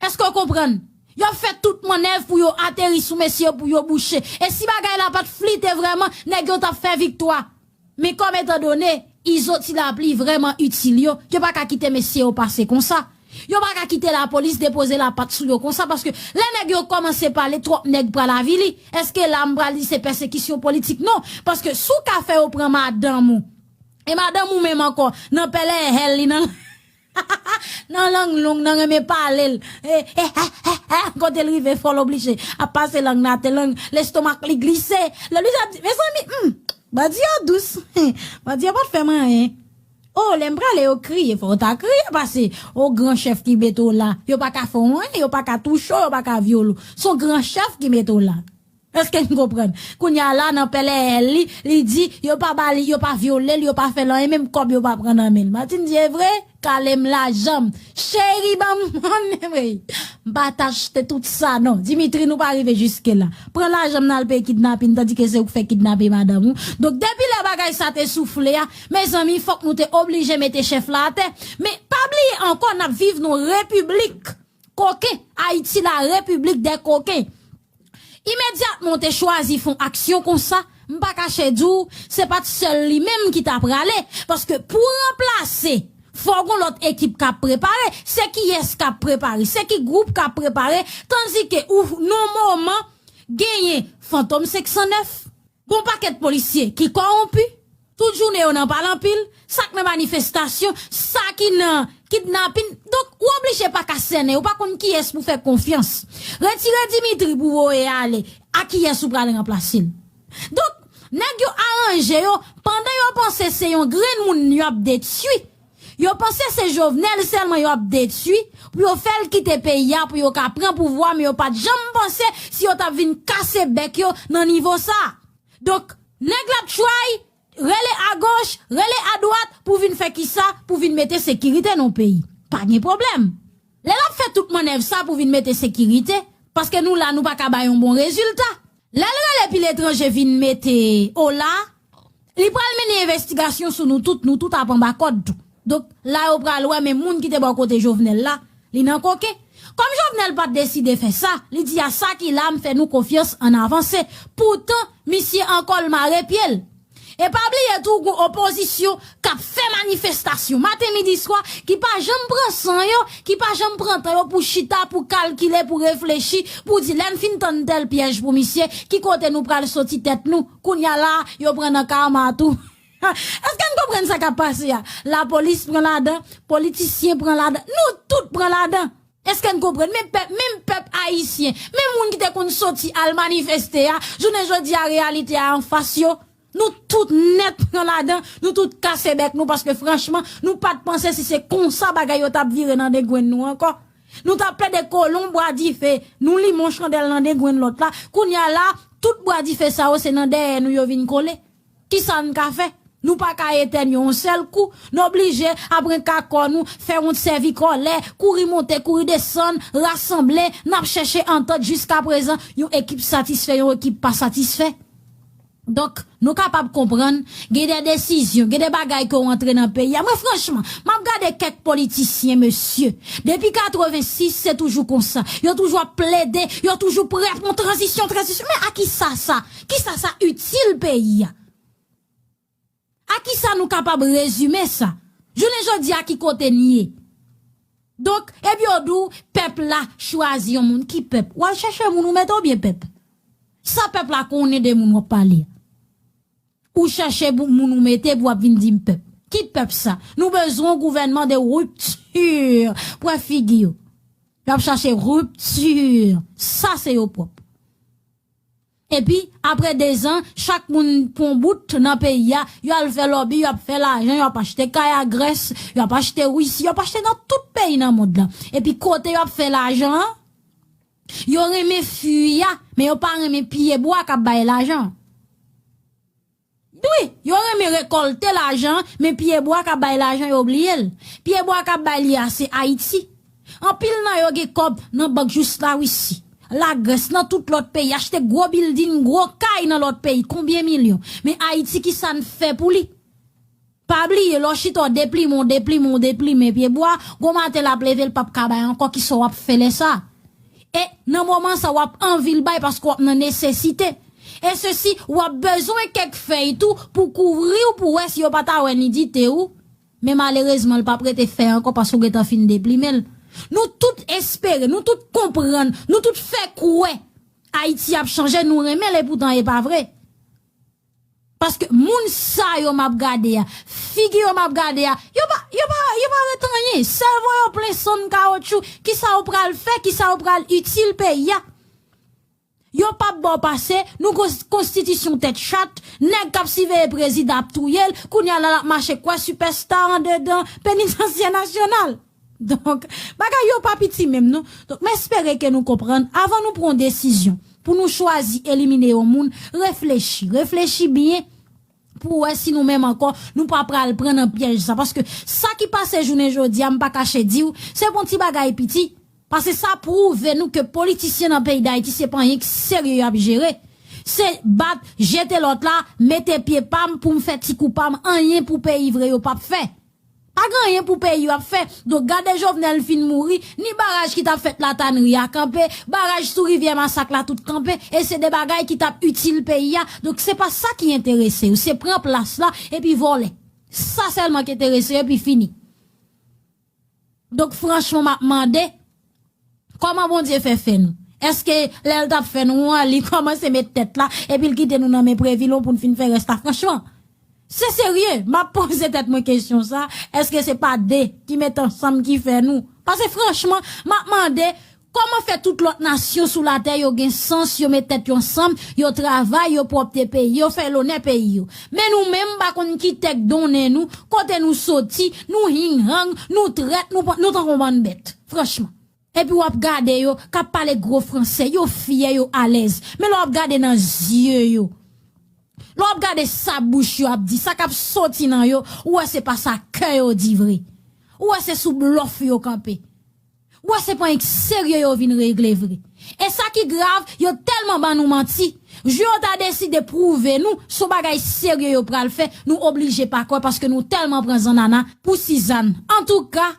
Èske w konprann? Y ap fè tout mannèv pou yo ateri sou mesye yo, pou yo bouche. E si bagay la pa t flite vrèman, nèg yo t ap fè viktwa. Men kòm etandone Izo Ti Lapli vrèman itil yo, yo pa ka kite mesye yo pase konsa. Yo pa ka kite lapolis depoze lapat sou yo konsa, paske lè nèg yo kòmanse pale, twòp nèg pral avili. Èske la m pral di se pèsekisyon politik? Non, paske si w ka fè yo pran madanm ou, e madanm ou menm ankò, nan pèlèhèl li nan nan lang long, nan renmen pale l. E, e, e, e, e, kote l rive, fò l oblije ap pase lang nan atè lang, lestomak li glise. Lè li ap di, mezanmi, hmm, bandi yo dous. Bandi yo pa t fè m anyen. O, lè m prale, yo kriye, fò w ta kriye, paske, o, gran chèf ki mete w la, yo pa ka fè w anyen, yo pa ka touche w, yo pa ka vyole w. Se yon gran chèf ki mete w la. Èske n konprann? Kounye a la, nan pèlèhèl li, li di, yo pa ba li, yo pa vyole l, yo pa fè l anyen, menm kòb yo pa pran nan men l. Martine di, e vre? Kale m lajan m. Cheri, ban m, ban m, wi. M pa t achte tout sa, non. Dimitri, nou pa rive jiske la. Pran lajan m nan al peye kidnapin, tandike se ou k fè kidnape madanm ou. Donk, depi lè bagay sa te soufle a, mezanmi, fòk nou te oblije mete chèf la atè. Men, pa bliye ankò, n ap viv nan yon repiblik koken. Ayiti, la repiblik dè koken. Imedyatman w te chwazi fè yon aksyon konsa, m pa kache di w, se pa t sèl li menm ki ta prale, paske pou ranplase, fò gon lòt ekip k ap prepare. Se kiyès k ap prepare? Se ki gwoup k ap prepare? Tandike ou, nan moman, genyen Fantom senk san nèf, gon pakèt polisye ki kòwonpi, tout jounen yo nan pale anpil, sa k nan manifestasyon, sa ki nan kidnapin. Donk, ou oblije pa ka sènen, ou pa konn kiyès pou fè konfyans. Retire Dimitri pou voye ale, a kiyès ou pral ranplase l? Donk, nèg yo aranje yo, pandan yo panse se yon grenn moun yo ap detwi, yo panse se Jovenel sèlman yo ap detwi, pou yo fè l kite peyi a, pou yo ka pran pouvwa, men yo pa t janm panse si yo t ap vin kase bèk yo nan nivo sa. Donk, nèg l ap try, rele agoch, rele adwat, pou vin fè kisa? Pou vin mete sekirite nan peyi. Pa gen pwoblèm. Lè l ap fè tout mannèv sa pou vin mete sekirite, paske nou la, nou pa ka bay yon bon rezilta. Lè l rele pi letranje vin mete ola, li pral mennen envestigasyon sou nou tout, nou tout ap anba kòd tou. Donk, la yo pral wè, men moun ki te bò kote Jovenel la, Li nan koken. Kòm Jovenel pa t deside fè sa, li di a sa ki la m fè nou konfyans ann avanse. Poutan, misye ankò l mare pye l. E pa bliye tou gon opozisyon k ap fè manifestasyon maten, midi, swa, ki pa janm pran san yo, ki pa janm pran tan yo pou chita, pou kalkile, pou reflechi, pou di lè n fin tann tèl pyèj pou misye, ki kote nou pral soti tèt nou. Kounya la, yo pran nan kama tou. Èske n konprann sa k ap pase a? Lapolis pran ladan, politisyen pran ladan, nou tout pran ladan. Èske n konprann? Men pèp, menm pèp ayisyen, menm moun ki te konn soti al manifeste a, jounen jodi a reyalite a anfas yo. Nou tout nèt pran ladan, nou tout kase bèk nou paske franchman, nou pa t panse si se konsa bagay yo t ap vire nan dengwenn nou ankò. Nou t ap plede kolon bwa dife, nou limen yon chandèl nan dengwenn lòt la. Kounya la, tout bwa dife sa yo se nan dèyè nou yo vin kole. Kisa n ka fè? Nou pa ka etèn yo yon sèl kou. Nou oblije aprann ka kò nou, fè wont sèvi kòlè, kouri monte, kouri desann, rasanble, n ap chèche antant jiskaprezan, yon ekip satisfè, yon ekip pa satisfè. Donk, nou kapab konprann, gen de desizyon, gen de bagay ke w antre nan peyi a. Mwen, franchman, m ap gade kèk politisyen, mesye. Depi katrevensis, se toujou konsa. Yo toujou ap plede, yo toujou prè pou yon tranzisyon, tranzisyon. Men a kisa sa? Kisa sa itil peyi a? A kisa nou kapab rezime sa? Jounen jodi a, ki kote n ye? Donk, epi yo di w, pèp la chwazi yon moun. Ki pèp? W al chèche moun ou mete oubyen pèp? Sa pèp la konnen de moun w ap pale a? Ou chèche bou- moun ou mete pou w ap vin di m pèp. Ki pèp sa? Nou bezwen yon gouvènman de ripti. Pran figi yo. Y ap chache ripti. Sa se yo pwòp. Epi, apre dezan, chak moun pran bout nan peyi a, yo al fè lòbi, yo ap fè lajan, yo ap achte kay a Grès, yo ap achte Risi, yo ap achte nan tout peyi nan mond lan. Epi kote yo ap fè lajan an, yo renmen fwi a, men yo pa renmen pyebwa k ap bay lajan an. Wi, yo renmen rekòlte lajan, men pyebwa k ap bay lajan, yo bliye l. Pyebwa k ap bay li a, se Ayiti. Anpil nan yo gen kòb nan bank jis Larisi, Lagrès, nan tout lòt peyi, achte gwo bilding, gwo kay nan lòt peyi, konbyen milyon. Men Ayiti, kisa n fè pou li? Pa bliye, lè w chita w deplimen, w deplimen, w deplimen pyebwa, gon maten l ap leve, l p ap ka bay ankò, kisa w ap fè lè sa a? E nan moman sa, w ap anvi l bay paske w ap nan nesesite. E sesi, w ap bezwen kèk fèy tou pou kouvri w, pou wè si yo pa ta wè nidite ou. Men malerezman, l p ap rete fèy ankò paske w gentan fin deplimen l. Nou tout espere, nou tout konprann, nou tout fè kwè Ayiti ap chanje, nou renmen l, epoutan e pa vre. Paske moun sa yo m ap gade a, figi yo m ap gade a, yo pa, yo pa, yo pa ret anyen. Sèvo yo plen sonn kawotchou. Kisa yo pral fè? Kisa yo pral itil peyi a? Yo p ap ba w pase, nou gon konstitisyon tèt chat, nèg k ap siveye prezidan ap touye l, kounya la l ap mache kwè sipèsta andedan penitansye nasyonal. Donk, bagay yo pa piti menm non. Donk, m espere ke nou konprann, avan nou pran yon desizyon pou nou chwazi elimine yon moun, reflechi, reflechi byen pou wè si nou menm ankò, nou pa pral pran nan pyèj sa. Paske sa ki pase jounen jodi a, m pa kache di w, se pa yon ti bagay piti. Paske sa pwouve nou ke politisyen nan peyi Dayiti, se pa anyen k serye y ap jere. Se bat, jete lòt la, mete pye pa m pou m fè ti kou pa m, anyen pou peyi vre yo p ap fè. Pa gen anyen pou peyi yo ap fè. Donk, gade Jovenel fin mouri, ni baraj ki t ap fèt Latanri a kanpe, baraj sou Rivyè Masak la tout kanpe, e se de bagay ki t ap itil peyi a. Donk, se pa sa ki enterese yo, se pran plas la epi vòlè. Sa sèlman ki enterese yo, epi fini. Donk, franchman, m ap mande, kòman Bondye fè fè nou? Èske lè l t ap fè nou an, li kòmanse met tèt la, epi l kite nou nan men Previlon pou n fin fè rès la? Franchman, se serye, m ap poze tèt mwen kesyon sa, èske se pa de ki met ansanm ki fè nou? Paske franchman, m ap mande, kòman fè tout lòt nasyon sou latè yo gen sans, yo met tèt yo ansanm, yo travay, yo pwòpte peyi yo, fè lonè peyi yo? Men nou menm, m pa konn ki tè k donnen nou, kote nou soti, nou hinghang, nou trèt, nou, nou tankou yon bann bèt. Franchman. Epi w ap gade yo, k ap pale gwo franse, yo fyè, yo alèz. Men lè w ap gade nan zye yo, lè w ap gade sa bouch yo ap di, sa k ap soti nan yo, ou wè se pa sa kè yo di vre. Ou wè se sou blòf yo kanpe. Ou wè se pa anyen k serye yo vin regle vre. E sa ki grav, yo tèlman ban nou manti. Jou yo ta deside pwouve nou se yon bagay serye yo pral fè, nou oblije pa kwè paske nou tèlman pran zannana pou sizann. Antouka,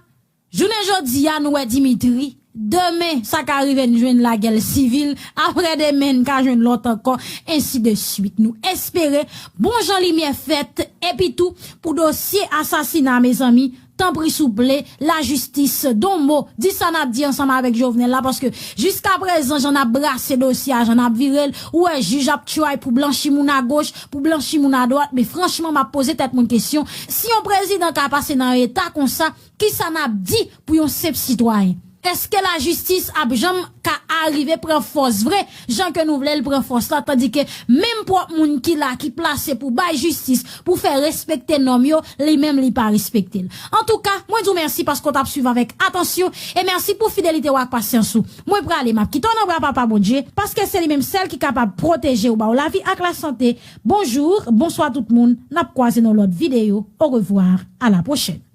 Jounen jodi a, nou wè Dimitri. Demen, sa ka rive n jwenn lagè sivil. Apre demen, n ka jwenn lòt ankò, ensi de swit. Nou espere bon jan limyè fèt. Epi tou, pou dosye asasina, mezanmi, tanpri souple, lajistis, don mo, di sa n ap di ansanm avèk Jovenel la, paske jiskaprezan, jan n ap brase dosye a, jan n ap vire l, ou wè jij ap try pou blanchi moun agoch, pou blanchi moun adwat, men franchman, m ap poze tèt mwen kesyon, si yon prezidan ka pase nan yon eta konsa, kisa n ap di pou yon senp sitwayen? Èske lajistis ap janm ka arive pran fòs vre, jan ke nou vle l pran fòs la, tandike menm pwòp moun ki la, ki plase pou bay jistis, pou fè respekte nòm yo, li menm li pa respekte l. Antouka, mwen di w mèsi paske w t ap swiv avèk atansyon, e mèsi pou fidelite w ak pasyans ou. Mwen prale, m ap kite w nan bra Papa Bondye, paske se li menm sèl ki kapab pwoteje w, ba w lavi ak lasante. Bonjou, bonswa tout moun, n ap kwaze nan lòt videyo. Orevwa, a la pwochèn.